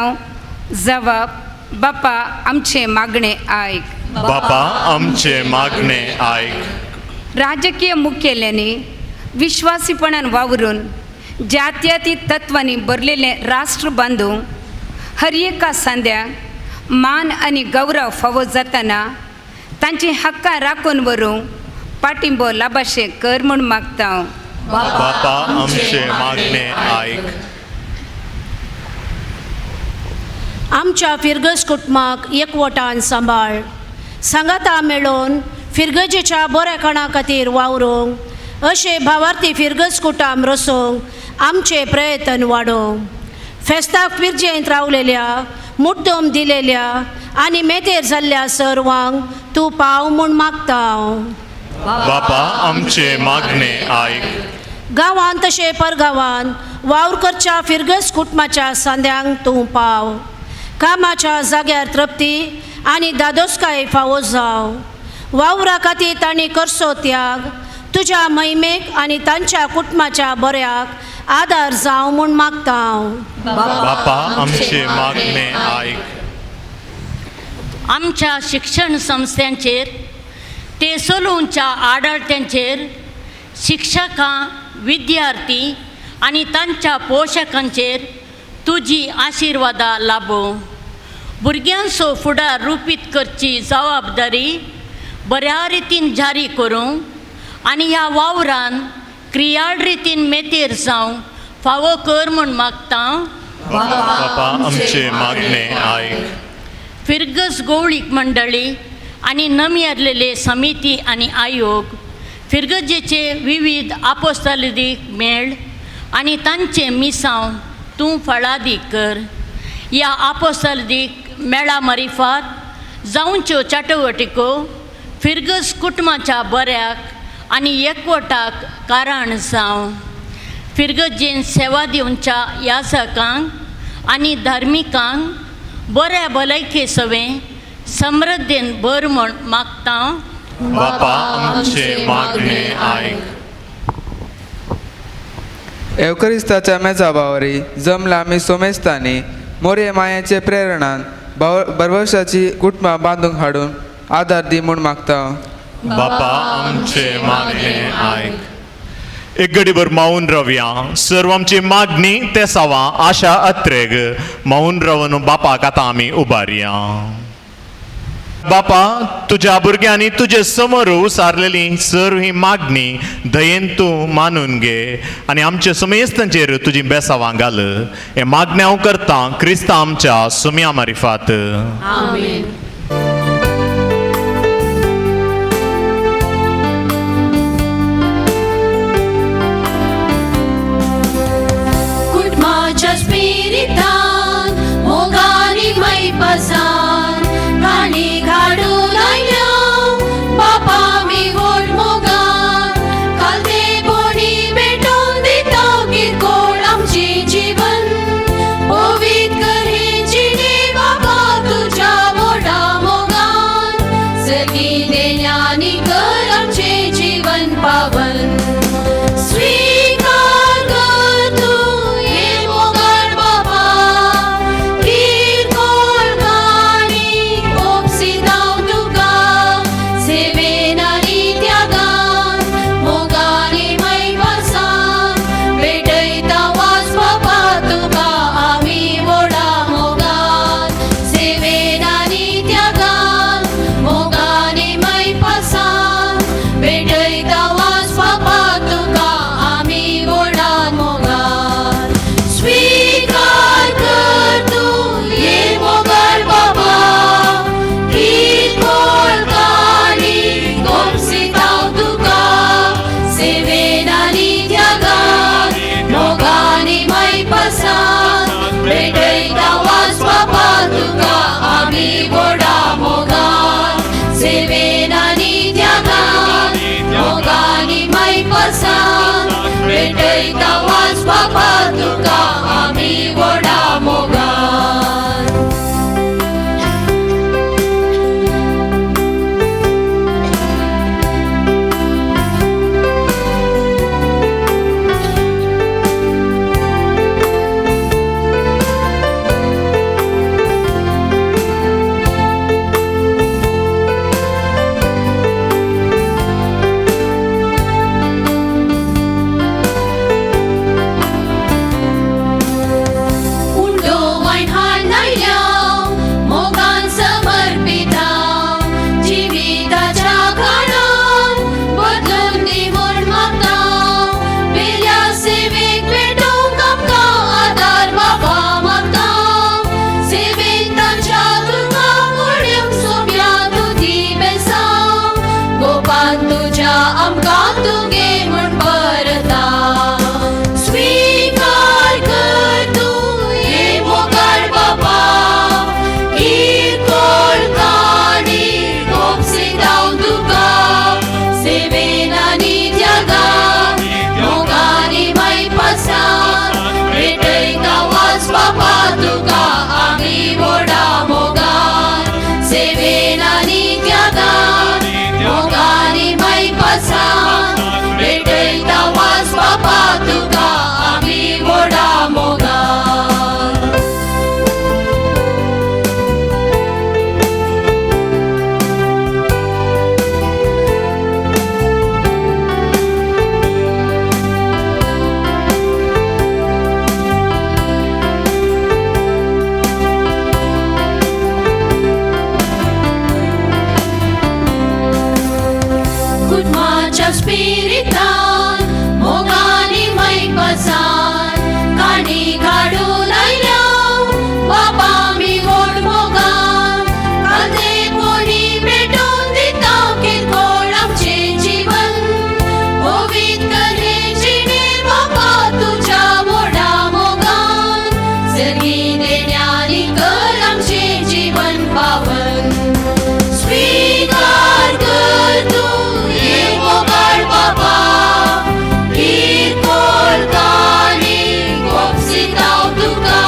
जवाब बापा आमचें मागणें आयक. बापा आमचे मागणें आयक. राजकीय मुखेल्यांनी विश्वासीपणान वावरून जात्याती तत्वांनी भरलेलें राष्ट्र बांदूंक हर एका सांद्याक मान आनी गौरव फावो जातना तांची हक्कां राखून व्हरूंक पाटिंबो लाभाशें कर म्हूण मागता. बापा आमचे मागणें आयक. आमच्या फिरगज कुटुंबाक एकवटान सांबाळ, सांगाता मेळोवन फिरगजेच्या बऱ्या कणा खातीर वावरूंक अशें भावार्थी फिरगज कुटाम रसोवंक आमचे प्रयत्न वाडोवंक. फेस्ताक फिरजेंत रावलेल्या मुड्डोम दिलेल्या आनी मेतेर जाल्ल्या सर्वांक तूं पाव म्हूण मागता. बापा आमचे मागणें आयक. गांवांत तशें परगांवांत वावर करच्या फिरगज कुटुंबाच्या सांद्यांक तूं पाव. कामाच्या जाग्यार तृप्ती आनी दादोसकाय फावो जावं. वावरा खातीर तांणी करचो त्याग तुज्या महिमेक आनी तांच्या कुटुंबाच्या बऱ्याक आदार जावं म्हूण मागता. बापा आमचे मागणें आयक. आमच्या शिक्षण संस्थांचेर ते चलोवच्या आडळत्यांचेर शिक्षकां विद्यार्थी आनी तांच्या पोशकांचेर तुजी आशिर्वादां लाबो. भुरग्यांचो फुडार रुपीत करची जबाबदारी बऱ्या रितीन जारी करूंक आनी ह्या वावरान क्रियाळ रितीन मेतेर जावंक फावो कर म्हूण मागता. बापा आमचे मागणें आयक. फिरगज गवळीक मंडळी आनी नमयरलेले समिती आनी आयोग फिरगजेचे विविध आपोस्तालिक मेळ आनी तांचे मिसांव तूं फळादीक कर. ह्या आपोस्तालिक मेळा मारिफात जावच्यो चाटवटिको फिरगज कुटुंबाच्या बऱ्याक आनी एकवटाक कारण जावं. फिरगजेन सेवा दिवच्या याजकांक आनी धार्मिकांक बऱ्या भलायके सवें समृद्धीन भर म्हूण मागता. बापा आमचे मागणें आयक. एवकरिस्ताच्या मेजा बावरी जमला आमी सोमेस्तांनी मोरये मायेचे प्रेरणान बरवशाची कुटुंबां बांदूंक हाडून आदार दी म्हूण मागता. बापा आमचे मागणें आयक. एक घडीभर मावून रावया. सर्व आमची मागणी ते सावा आशा अत्रेग मावून रावन बापाक आतां आमी उबारया. बापा तुज्या भुरग्यांनी तुजे समोर उसारलेली सर्व ही मागणी दयेन तूं मानून घे आनी आमच्या समेस्तांचेर तुजी बेसावां घाल. हे मागण्या हांव करता क्रिस्ता आमच्या सुम्या मारिफात. आमेन. कुटुंबाच्या स्पिरितान मोगानी मैपसान काणी घाडून आयल्या बापा मी व्हड मोगान कालते बोणी भेटोवन दिता किरकोळ आमची जीवन पवित्र कर ही जिणे बापा तुज्या व्हडा मोगान सगळी देण्यानी कर आमचें जीवन पावन. स्वीकार कर तूं हे मोगाळ बापा किरकोळ बापा तुका आमी व्हडा मोगान सेवेन आनी त्यागान मोगानी मायपासान भेटयता वास बापा तुका आमी व्हडा मोगान. कुटुंबाच्या स्पिरितान मोगानी मायपासान काणी काडून आयल्या बाबा आमी व्हड मोगान कांदे कोणी पेटोवन दिता किरकोळ आमचें जीवन पवित्र हें जिणें बाबा तुज्या व्हडा मोगान सर्गी देण्यानी कर आमचें जीवन पावन. स्वीकार कर तूं हे मोगाळ बाबा किरकोळ काणी गोपसिताव तुका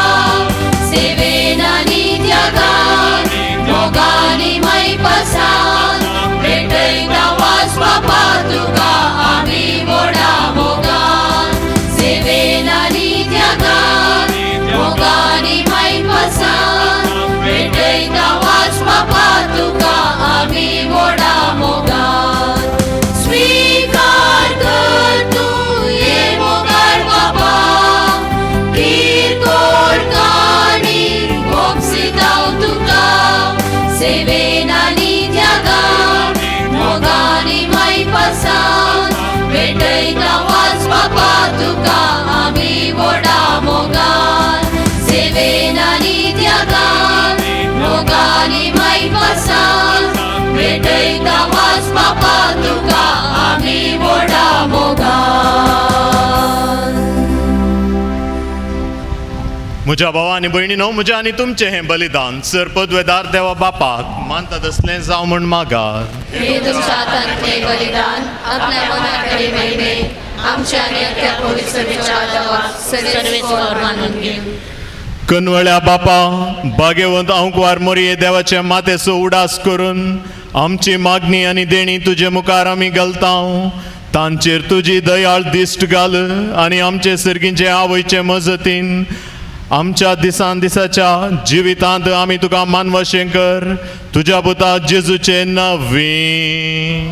सेवेन आनी त्यागान मोगानी मायपासान भेटयता वास बाबा तुका आमी व्हडा मोगान सेवेन आनी त्यागान मोगानी मायपासान भेटयता वास बाबा तुका आमी व्हडा मोगान. स्वीकार कर तूं हे मोगाळ बाबा किरकोळ काणी गोपसिताव तुका सेवेन आनी त्यागान मोगानी मायपासान भेटयता वास बाबा तुका आमी व्हडा मोगान सेवेन आनी त्यागान मोगानी मायपासान भेटयता वास बाबा तुका आमी व्हडा मोगान. म्हज्या भावा आनी भयणीनो, म्हज्या आनी तुमचें हें बलिदान सर पदवेदार देवा बापाक मानता तसलें जावं म्हूण मागात. हे तुमच्या हातांतलें बलिदान आपल्या मना कडेन महिमे आमच्या आनी अख्ख्या पवित्र देवाक सर्वेस्पर मानून घेवं. कनवळ्या बापा, बागेवंत आंकवार मोरये देवाचे मातेचो उडास करून आमची मागणी आनी देणी तुजे मुखार आमी घालता. तांचेर तुजी दयाळ दिश्ट घाल आनी आमचे सर्गींचे आवयचे मजतीन आमच्या दिसान दिसाच्या जिवितांत आमी तुका मानवशें कर तुज्या पुता जेजूचे नवीन.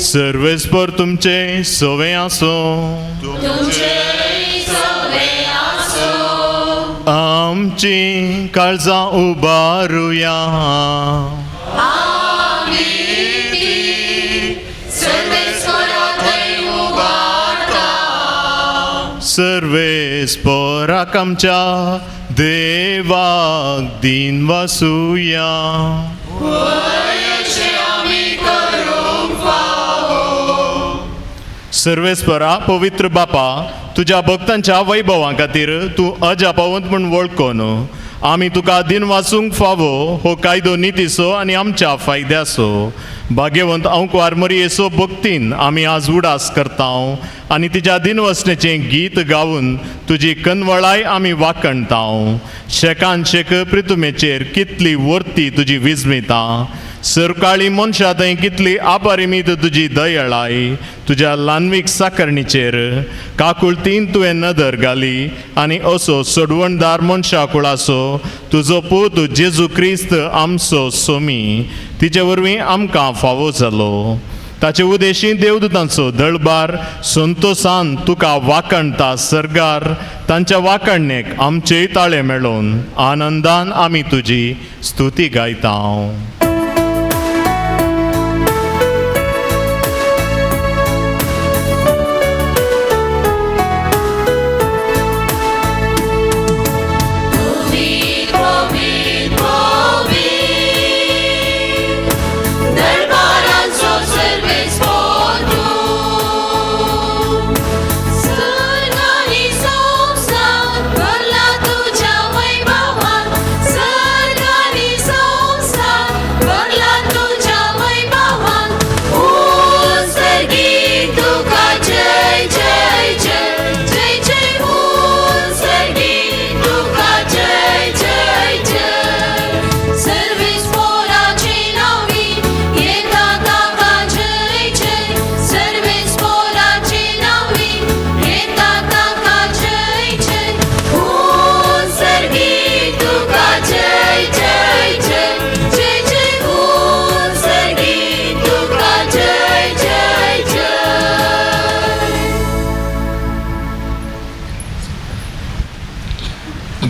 सर्वेस्पर तुमचे सवे आसूं. आमची काळजां उबारुया. सर्वेस्पराक आमच्या देवाक दीन वासुया. सर्वेस्परा पवित्र बापा, तुज्या भक्तांच्या वैभवा खातीर तूं अजापावंत म्हूण वळखून आमी तुका दिन वाचूंक फावो हो कायदो नितीचो आनी आमच्या फायद्याचो. भाग्यवंत आंकवार मरयेचो भक्तीन आमी आज उडास करता आनी तिज्या दिनवसणेचें गीत गावन तुजी कनवळाय आमी वाखणता. शेकान शेक प्रितुमेचेर कितली वर्ती तुजी विजमिता, सरकाळी मनशां थंय कितली अपरिमीत तुजी दयळाय. तुज्या ल्हानवीक साकरणीचेर काकुळतीन तुवें नदर घाली आनी असो सोडवणदार मनशा कुळाचो तुजो पूत जेजू क्रिस्त आमचो सोमी तिचे वरवीं आमकां फावो जालो. ताचे उदेशी देवदूतांचो दळबार संतोसान तुका वाखणता सर्गार तांच्या वाखणणेक आमचेय ताळे मेळोवन आनंदान आमी तुजी स्तुती गायता. तुझ्या वैभवान सर्गानी संसार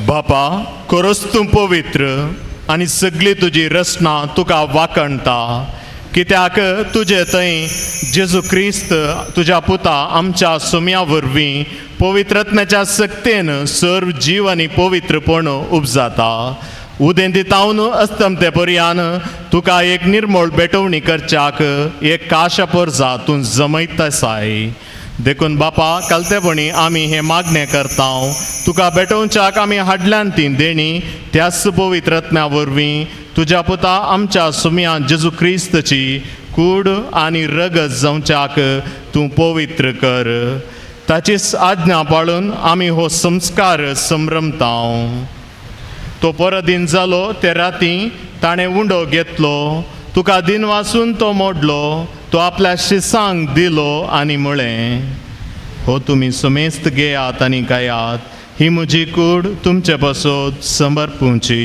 बापा, खरोच तूं पवित्र आनी सगळी तुजी रचना तुका वाखणता, कित्याक तुजे थंय जेजू क्रिस्त तुज्या पुता आमच्या सुम्या वरवीं पवित्रत्म्याच्या सक्तेन सर्व जीव आनी पवित्रपण उपजाता। उदेंती तावन अस्तमते पर्यान तुका एक निर्मळ भेटवणी करच्याक एक काशा परजा तूं जमयत आसाय। देखून बापा, कालतेपणी आमी हें मागणें करता, तुका भेटोवच्याक आमी हाडल्यान ती देणी त्याच पवित्रत्म्या वरवीं तुज्या पुता आमच्या सुम्या जेजू क्रिस्तची कूड आनी रगत जावच्याक तूं पवित्र कर। ताचीच आज्ञा पाळून आमी हो संस्कार संभ्रमता। तो परत दिन जालो ते राती ताणें उंडो घेतलो, तुका दिन वासून तो मोडलो, तो आपल्या शिसांक दिलो आनी म्हळें, हो तुमी समेस्त घेयात आनी खायात, ही म्हजी कूड तुमचे पासत समर्पुची।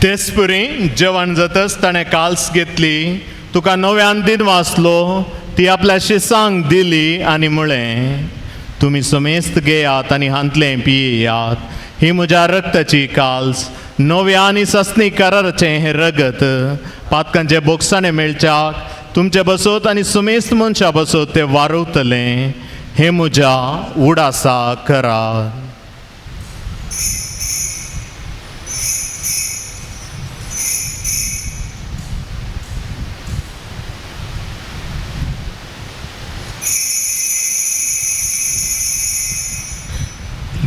तेच पुरी जेवण जातच ताणें काल्स घेतली, तुका नव्यान दिन वाचलो, ती आपल्या शिसांक दिली आनी म्हळें, तुमी समेस्त घेयात आनी हांतलें पियेयात, ही म्हज्या रक्ताची काल्स, नव्या आनी सस्नी कराराचें हें रगत, पातकांचे बोगसाणें मेळच्याक तुमचे बसत आनी समेस्त मनशां बसत तें वारवतलें, हें म्हज्या उडासा करात।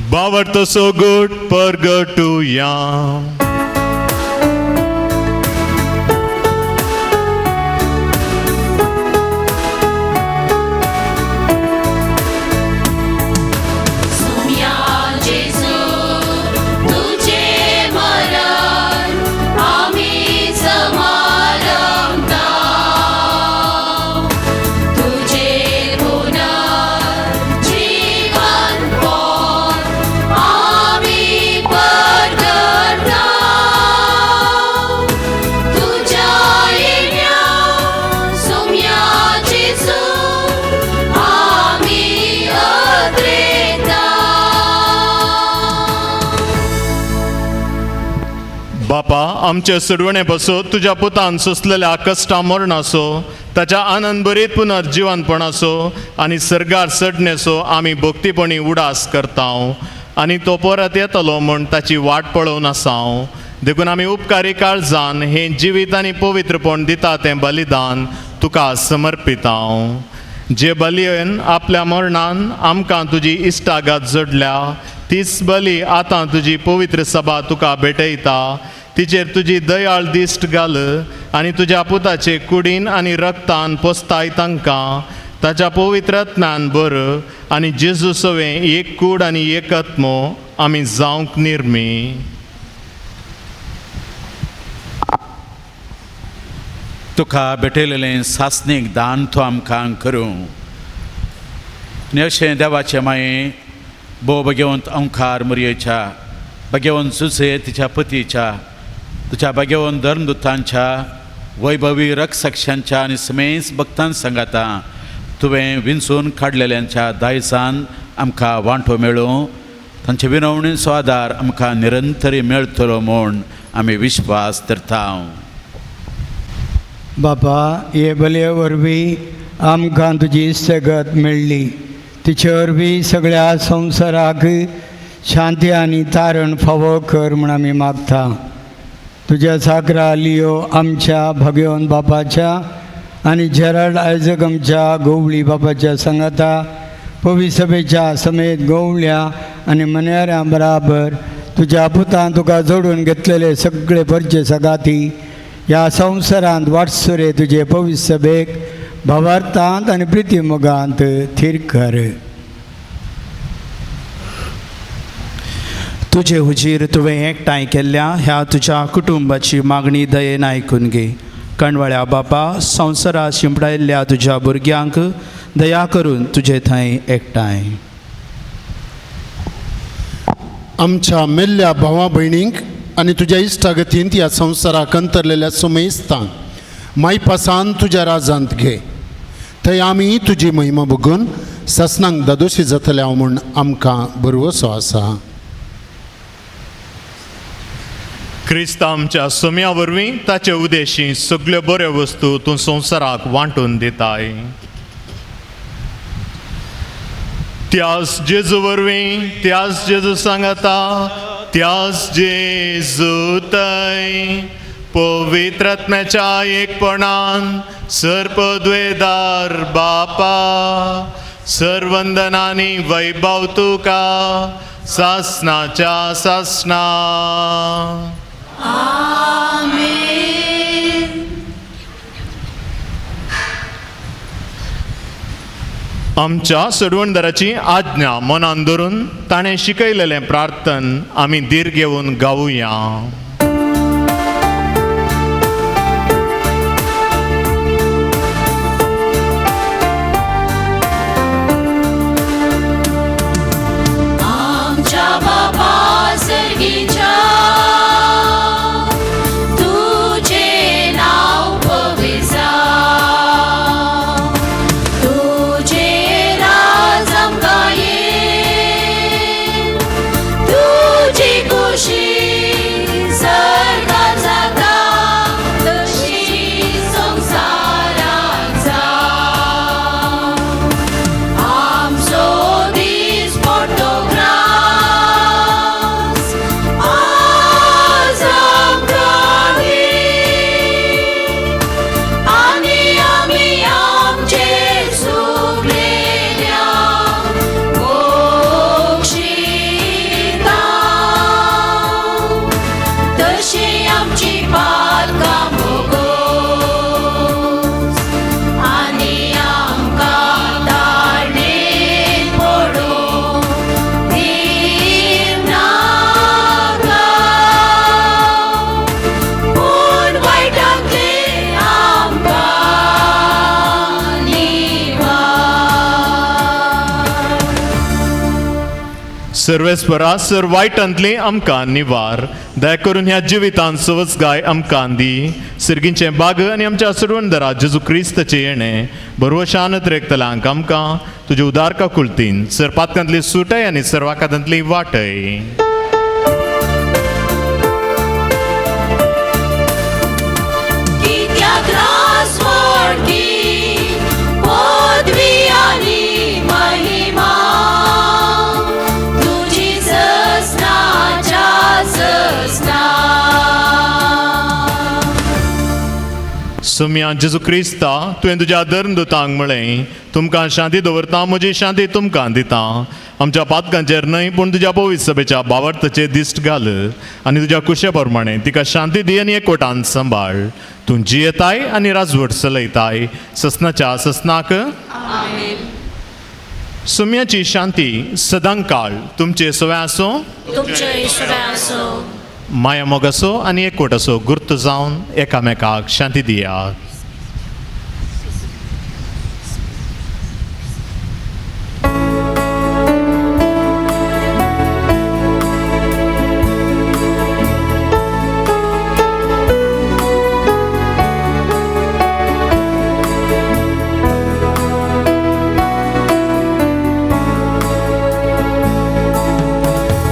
बावडतो सो गुड परगटुया। बापा, आमचे सोडवणे पासून तुज्या पुतान सोंसलेल्या कश्टा मरणाचो, ताच्या आनंद भरीत पुनर्जिवनपणाचो आनी सर्गार चडणेचो आमी भक्तीपणी उडास करता आनी तो परत येतलो म्हूण ताची वाट पळोवन आसा। देखून आमी उपकारी काळजान हें जिवीत आनी पवित्रपण दिता तें बलिदान तुका समर्पिता। जे बलयेन आपल्या मरणान आमकां तुजी इश्टागत जोडल्या, तीच बली आतां तुजी पवित्र सभा तुका भेटयता। तिचेर तुजी दयाळ दिश्ट घाल आनी तुज्या पुताचे कुडीन आनी रक्तान पोसताय तांकां ताच्या पवित्र आत्म्यान बर आनी जेजू सवें एक कूड आनी एक आत्मो आमी जावंक निर्मी। तुका भेटयलेलें सासणीक दान तूं आमकां करूं आनी अशें देवाचें माये भोव भगवंत ओंकार मुरयेच्या, भगवंत सुसे तिच्या पतीच्या, तुज्या भगवंत धर्मदुतांच्या, वैभवी रक्षक्षांच्या आनी समेस भक्तां सांगाता तुवें विंचून काडलेल्यांच्या दायसान आमकां वांटो मेळूं, तांचे विनवणीचो आदार आमकां निरंतरी मेळटलो म्हूण आमी विश्वास धरता। बापा, हे बलये वरवीं आमकां तुजी इश्टागत मेळ्ळी, तिचे वरवीं सगळ्या संवसाराक शांती आनी तारण फावो कर म्हूण आमी मागता। तुज्या साकरा लियो आमच्या भगवंत बापाच्या आनी जेराल्ड आयजक आमच्या गोवळी बापाच्या सांगाता पवी सभेच्या समेत गोवळ्या आनी मन्याऱ्यां बराबर तुज्या पुतान तुका जोडून घेतलेले सगळे परचे सगाती ह्या संवसारांत वाटसुरे तुजे पवी सभेक भावार्थांत आनी प्रिती मोगांत थीर कर। तुजे हुजीर तुवें एकठांय केल्ल्या ह्या तुज्या कुटुंबाची मागणी दयेन आयकून घे। कणवळ्या बापा, संवसारात शिंपडायल्ल्या तुज्या भुरग्यांक दया करून तुजे थंय एकठांय। आमच्या मेल्ल्या भावा भयणींक आनी तुज्या इश्टागतींत ह्या संवसाराक अंतरलेल्या सुमेस्तांक मायपासान तुज्या राजांत घे. थंय आमी तुजी महिमा बघून ससनांक दादोशी जातले हांव म्हूण आमकां भरवसो आसा. क्रिस्त आमच्या सोम्या वरवीं ताचे उदेशी सगल्यो बऱ्यो वस्तू तूं संवसाराक वांटून दिताय. त्यास जेजू वरवीं, त्यास जेजू सांगता, त्यास जेजू तय पवित्र आत्म्याच्या एकपणान सर्पद्वेदार बापा सर्वंदनानी वैभव तुका सासनाच्या सासना. आमेन. आमच्या सोडवणदाराची आज्ञा मनान धरून ताणें शिकयलेलें प्रार्थन आमी धीर घेवन गावुया. आमच्या बापा सर्गीच्या तुझे नाव पवित्र जावं, तुझे राज आमकां येवं, तुजी खुशी सर्गात जाता तशी संवसारात जावं. आमचो दीस पडटो ग्रास आज आमकां दी, आनी आमी आमचे चुकलेल्यांक बक्षिता, तशी आमची पातकां भोगोस, आनी आमकां ताळणेंत पडूंक दिवं नाका, पूण वायटांतलें आमकां निवार. सर्वेस्परा सर वायटांतली आमकां निवार. दया करून ह्या जिवितांत सवसगाय आमकां दी. सिर्गींचें बाग आनी आमच्या सोडवणदारा जेजू क्रिस्ताचें येणें बरवशान त्रेकतल्यांक आमकां तुजे उदार काकुळतीन सर पातकांतली सुटय आनी सर्वाकातांतली वाटय. कित्याक राजवटकी पदवी आनी महिमा तुजी ससनाच्या ससना. सुम्या जेजू क्रिस्ता तुवें तुज्या धर्मदूतांक म्हळें, तुमकां शांती दवरता, म्हजी शांती तुमकां दिता. आमच्या पातकांचेर न्हय पूण तुज्या पवित्र सभेच्या बावर्ताचेर दिश्ट घाल आनी तुज्या कुशे प्रमाणे तिका शांती दी आनी एकवटान सांबाळ. तूं जियेताय आनी राजवट चलयताय ससनाच्या ससनाक. सुम्याची शांती सदांकाळ तुमचे सवय आसूं, तुमचे सगळे आसूं. माया मोग आसो आनी एकवट आसो. गुर्त जावन एकामेकाक शांती दियात.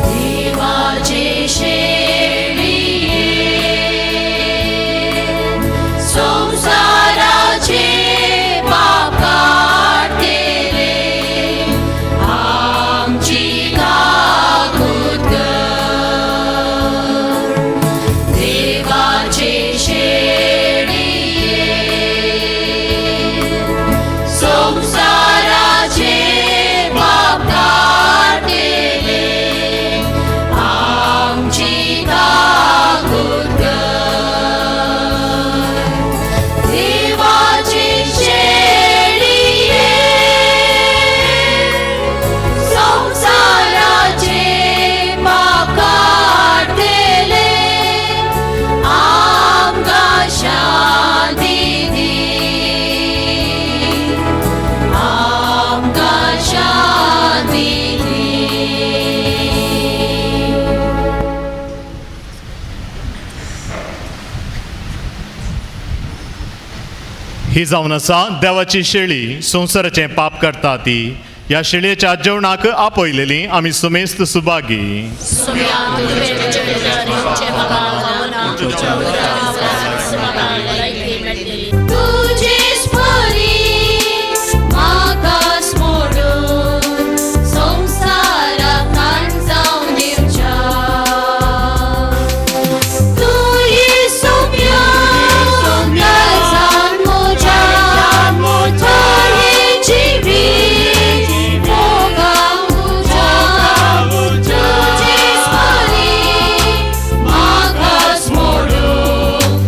देवाचे शेळये संवसार ही जावन आसा देवाची शेळी, संवसाराचें पाप करता ती. ह्या शेळयेच्या जेवणाक आपयलेली आमी सुमेस्त सुभागी. मागास मोडून.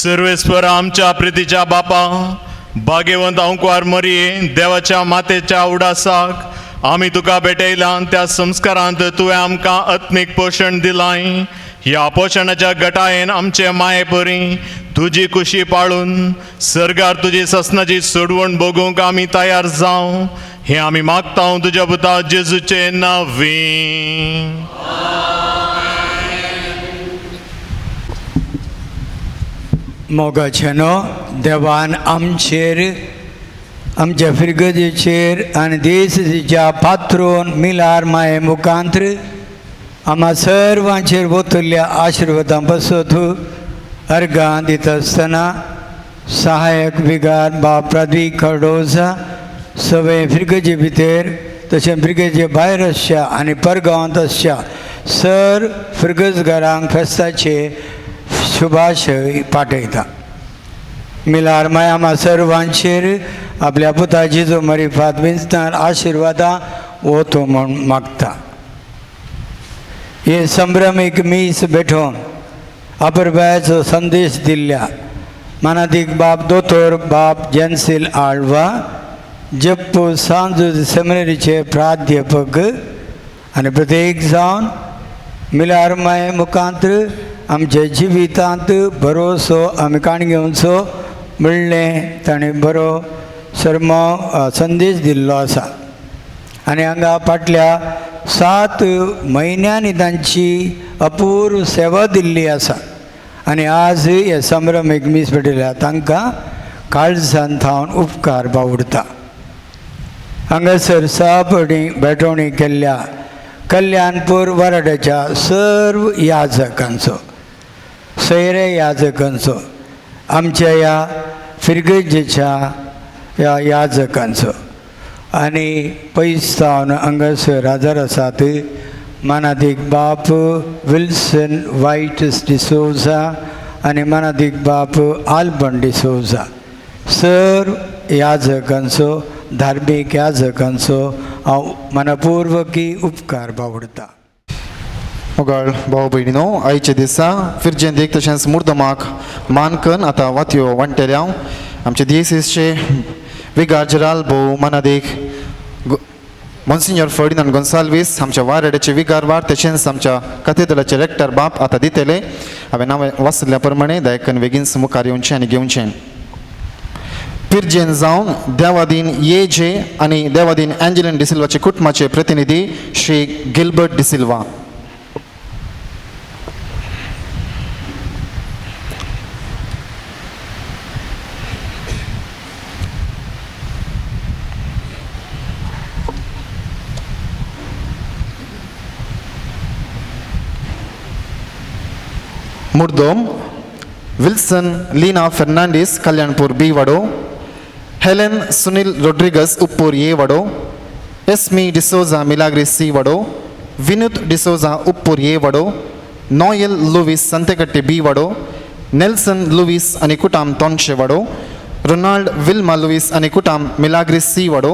सर्वेस्पर आमच्या प्रितीच्या बापा, भाग्यवंत अंकवार मरये देवाच्या मातेच्या उडासाक आमी तुका भेटयला त्या संस्कारांत तुवें आमकां आत्मीक पोशण दिलाय. ह्या पोशणाच्या गटायेन आमचे माये परी तुजी कुशी पाळून सर्गार तुजी ससनाची सोडवण भोगूंक आमी तयार जावं हें आमी मागता तुज्या पुता जेजूचे नांवी. मोगाचेनो देवान आमचेर आमच्या फिरगजेचेर आनी देशच्या पात्रोन मिलार माये मुखांत्र आमा सर्वांचेर वतल्या आशिर्वादां पासत अर्गां दिता आसतना सहायक विगार बाब प्रदीप खडोजा सगळे फिरगजे भितर तशें फिरगजे भायर आसच्या आनी परगांवांत आसच्या सर फिरगजगारांक फेस्ताचे शुभाशय पाठयता. मिलार माया आमा सर्वांचेर आपल्या पुताची जो मरिफात विंचणार आशिर्वादां वतो म्हूण मागता. हे संभ्रमीक मीस भेटोवन अपुरबायेचो संदेश दिल्ल्या मानादीक बाब दोतोर बाब जेन्सील आळवा जप्पू सांजू सेमिनरीचे प्राध्यापक आनी प्रत्येक जावन मिलार माये मुखांत्र आमच्या जिवितांत भरोसो आमी काण घेवचो म्हणलें ताणें बरो सरमो संदेश दिल्लो आसा. आनी हांगा फाटल्या 7 म्हयन्यांनी तांची अपूर्व सेवा दिल्ली आसा आनी आज हे संभ्रमीक मीस भेटयल्या तांकां काळजान थावन उपकार बावडता. हांगासर सभापती भेटवणी केल्ल्या कल्याणपूर वराड्याच्या सर्व याजकांचो सैरे याजकांचो आमच्या ह्या फिरगजेच्या ह्या याजकांचो आनी पयस सावन हांगासर हाजर आसात मानादीक बाप विल्सन वायट डिसोजा आनी मानादीक बाप आल्बन डिसोजा सर याजकांचो धार्मीक याजकांचो हांव मनपूर्वकी उपकार बावडता. मोगाळ भाव भयणीनो, आयच्या दिसा फिरजेंत तशेंच मुर्दमाक मानकन आतां वातयो वांट्याल्या आमचे दियेसीसचे विगार जेराल भोव मानादीक मोन्सिन्योर फर्डिनांड गोन्साल्वीस आमच्या वारेड्याचे विगारवार तशेंच आमच्या कथेदलाचे रेक्टर बाप आतां दितले. हांवें नांव वाचल्या प्रमाणे दायकन बेगीन मुखार येवचें आनी घेवचें. पिरजेन जावन देवादीन ये जे आनी देवादीन एंजलिन डिसिल्वाचे कुटुंबाचे प्रतिनिधी श्री गिलबर्ट डिसिल्वा. मुर्दोम Wilson Leena Fernandes Kalyanpur B Vado, Helen Sunil Rodrigues Uppur A Vado, Esme D'Souza Milagres C Vado, Vinod D'Souza Uppur A Vado, Noel Louis Santhekatte B Vado, Nelson Louis आनी कुटाम तोनशे वडो, Ronald Wilma Luis आनी कुटाम Milagres C वडो,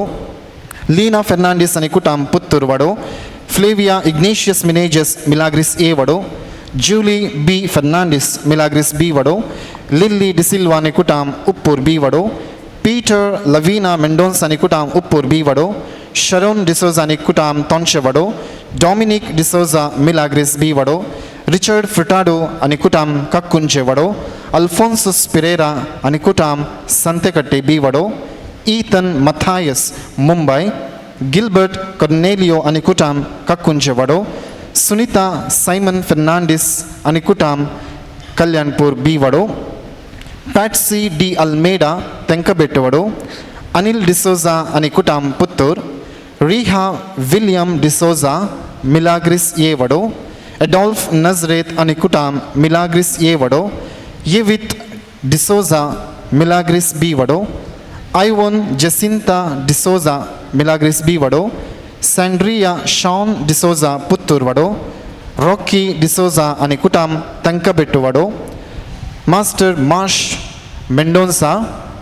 लीना फेर्नांडीस आनी कुटाम पुत्तूर वडो, Flavia Ignatius Menezes Milagres A Vado, Julie B Fernandes Milagres B Vado, Lily D'Silva आनी कुटाम उप्पूर बी वडो, Peter Lavina मेंडोन्स आनी कुटाम उप्पूर बी वडो, शरोन डिसोजा आनी कुटाम तोनशे वडो, डॉमिनिक डिसोजा मिलाग्रीस बी वडो, रिचर्ड फ्रुटाडो आनी कुटाम काक्कुंचे वडो, अल्फोन्सस पिरेरा आनी कुटाम संतेकट्टे बी वडो, Ethan Mathias Mumbai, Gilbert Cornelio आनी कुटाम काक्कुंचे वडो, सुनीता सायमन फेर्नांडीस आनी कुटाम कल्याणपूर बी वडो, पॅट्सी डी अल्मेडा तेंकबेट वडो, अनिल डिसोजा आनी कुटाम पुत्तूर, रिहा विलियम डिसोजा मिलाग्रीस ए वडो, एडॉल्फ नजरेत आनी कुटाम मिलाग्रीस ए वडो, येवित डिसोजा मिलाग्रीस बी वडो, आयवन जेसिंता डिसोजा मिलाग्रीस बी वडो, सँड्रिया शॉन डिसोजा पुत्तूर वडो, रॉकी डिसोजा आनी कुटाम तेंकबेट्टू वडो, मास्टर माश मेंडोन्सा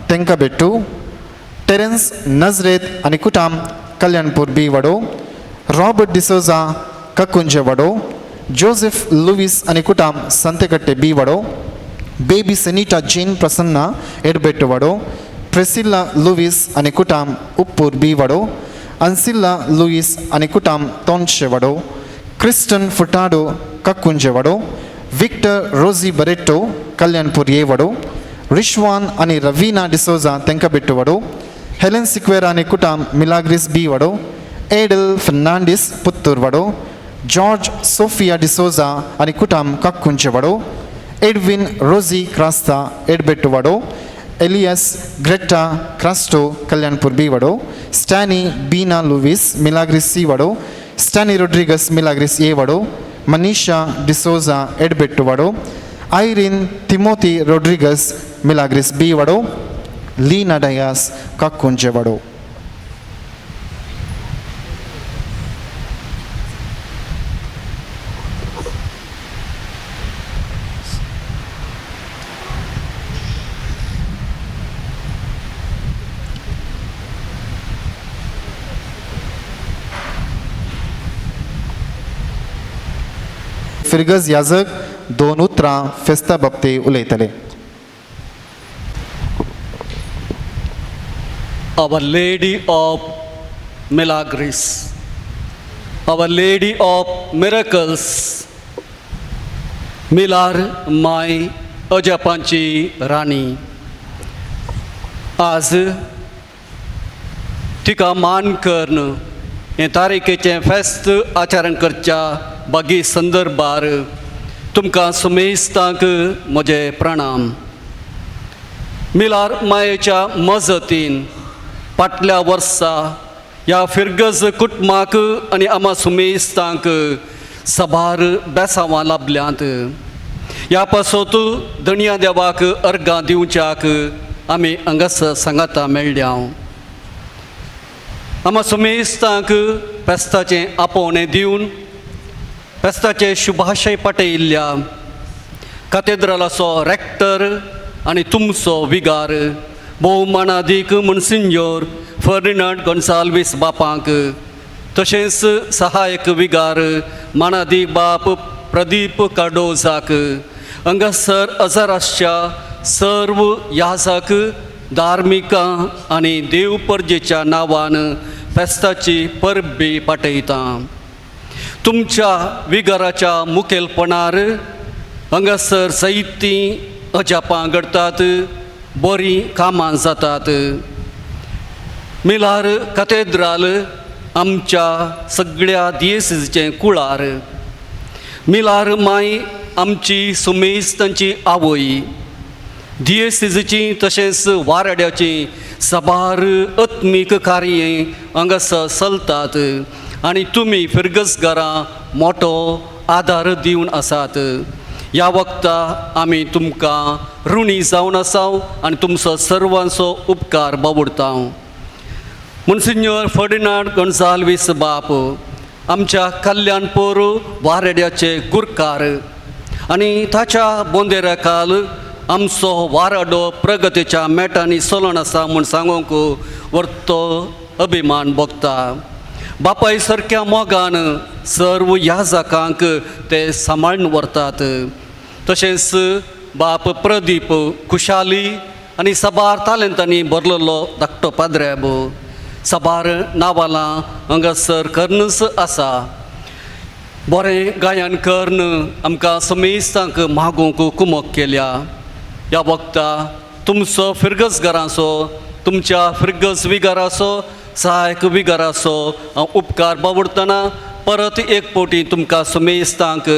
तेंकबेट्टू, टेरन्स नजरेत आनी कुटाम कल्याणपूर बी वडो, रॉबर्ट डिसोजा ककुंजे वडो, जोसेफ लुईस आनी कुटाम संतेकट्टे बी वडो, बेबी सेनिटा जेन प्रसन्ना एडबेट वाडो, प्रेसिल्ला लुवीस आनी कुटाम उप्पूर बी वाडो, अन्सिल्ला लुईस आनी कुटाम तोनशे वाडो, क्रिस्टन फुटाडो कक्कुंजे वाडो, विक्टर रोजी बरेटो कल्याणपूर ए वाडो, रिश्वान आनी रवीना डिसोजा तेंकाबेट्टू वाडो, हेलन सिक्वेरा आनी कुटाम मिलाग्रीस बी वाडो, एडल फर्नांडीस पुत्तूर वाडो, जॉर्ज सोफिया डिसोजा आनी कुटाम काक्कुंचे वाडो, एडविन रोजी क्रास्ता एडबेट्टू वाडो, एलियस ग्रेटा क्रास्टो कल्याणपूर बी वाडो, स्टॅनी बीना लुवीस मिलाग्रीस सी वाडो, स्टॅनी रोड्रिगस मिलाग्रीस ए वाडो, मनीषा डिसोजा एडबेट्टू वाडो, आयरीन तिमोती रोड्रिगस मिलाग्रीस बी वाडो, लीना डयास काक्कुंचे वाडो. फिरगज याजक दोन उतरां फेस्ता बाबतींत उलयतले. Our Lady of Milagres, Our Lady of Miracles, Milar my अजापांची राणी, आज तिका मान करून हे तारीखेचें फेस्त आचरण करच्या बागी संदर्भार तुमकां सुमेस्तांक म्हजे प्रणाम. मिलार मायेच्या मजतीन फाटल्या वर्सा ह्या फिरगज कुटुंबाक आनी आमा सुमेस्तांक सबार बेसांवां लाभल्यांत. ह्या पासत धनया देवाक अर्गां दिवच्याक आमी हांगासर सांगाता मेळ्ळ्या. आमा सुमेस्तांक फेस्ताचें आपोवणें दिवन फेस्ताचे शुभाशय पाटयिल्ल्या कातेद्रालाचो रॅक्टर आनी तुमचो विगार भोवमानादीक मनसिंजोर फर्डिनांड गोन्साल्वीस बापांक, तशेंच सहायक विगार मानादीक बाप प्रदीप कार्डोजाक, हांगासर अजारासच्या सर्व याजाक धार्मिकां आनी देव परजेच्या नांवान फेस्ताची परबी पाटयता. तुमच्या विगाराच्या मुखेलपणार हांगासर जायतीं अजापां घडटात, बरीं कामां जातात. मिलार कातेद्राल आमच्या सगळ्या दियेसीचें कुळार. मिलार माय आमची सुमेस्तांची आवय. दियेसीची तशेंच वाराड्याची साबार आत्मीक कार्यां हांगासर चलतात आनी तुमी फिरगजगारां मोटो आदार दिवन आसात. ह्या वखता आमी तुमकां ऋणी जावन आसा आनी तुमचो सर्वांचो उपकार बावुडता. मनसिंजोर फर्डिनांड गोन्साल्वीस बाप आमच्या कल्याणपूर वारेड्याचे गुरकार आनी ताच्या बोंदेरा काल आमचो वाराडो प्रगतीच्या मेटांनी चलोन आसा म्हूण सांगूंक वर्तो अभिमान भोगता. बापाय सारक्या मोगान सर्व याजकांक ते सांबाळून व्हरतात. तशेंच बाप प्रदीप खुशाली आनी साबार तालेंतांनी भरलेलो धाकटो पाद्रेब साबार नावालां हांगासर कर्नच आसा. बरें गायन करून आमकां समेस्तांक मागूंक कुमक केल्या. ह्या वखता तुमचो फिरगज घरांचो, तुमच्या फिरगज विगाराचो, सहायक विगाराचो हांव उपकार बावडटना परत एक फावटी तुमकां सुमेस्तांक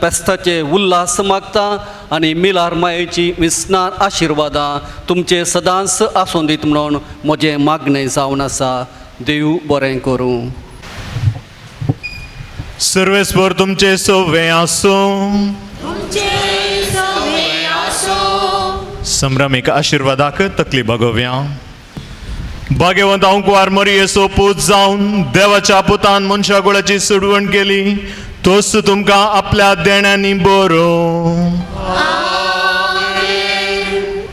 फेस्ताचे उल्हास मागता आनी मिलार मायेची विसनार आशिर्वादां तुमचे सदांच आसूं दीत म्हणून म्हजें मागणें जावन आसा. देव बरें करूं. सर्वेस्पर तुमचे सोवे आसूं. संभ्रमीक आशिर्वादाक तकली बागोवया. भाग्यवंत अंकुवार मरियेचो पूत जावन देवाच्या पुतान मनशा गुळाची सुडवण केली, तोच तुमकां आपल्या देण्यांनी बरो.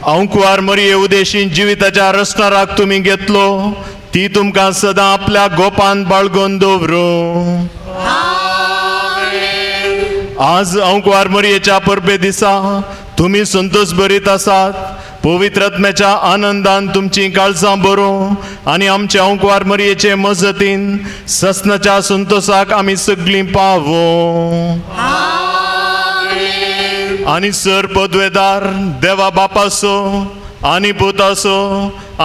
अंकुवार मरिये उदेशी जिविताच्या रस्ताराक तुमी घेतलो, ती तुमकां सदां आपल्या गोपान बाळगून दवरूं. आज अंकवार मोरयेच्या परबे दिसा तुमी संतोष भरीत आसात। पवित्र आत्म्याच्या आनंदान तुमची काळजां बरोवं आनी आमच्या अंकवार मोरयेचे मजतीन ससनाच्या संतोषाक आमी सगळीं पावो। आनी सर पदवेदार देवा बापासो आनी पुतासो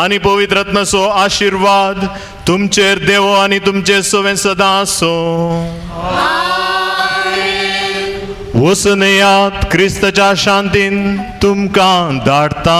आनी पवित्र आत्म्याचो आशिर्वाद तुमचेर देवो आनी तुमचे सवें सदां आसूं। वसनयात क्रिस्ताच्या शांतीन तुमकां धाडटा।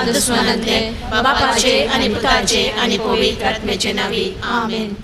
दुस्मनांतले बापाचे आणि पुताचे आणि पवित्र आत्म्याचे नावे आमेन।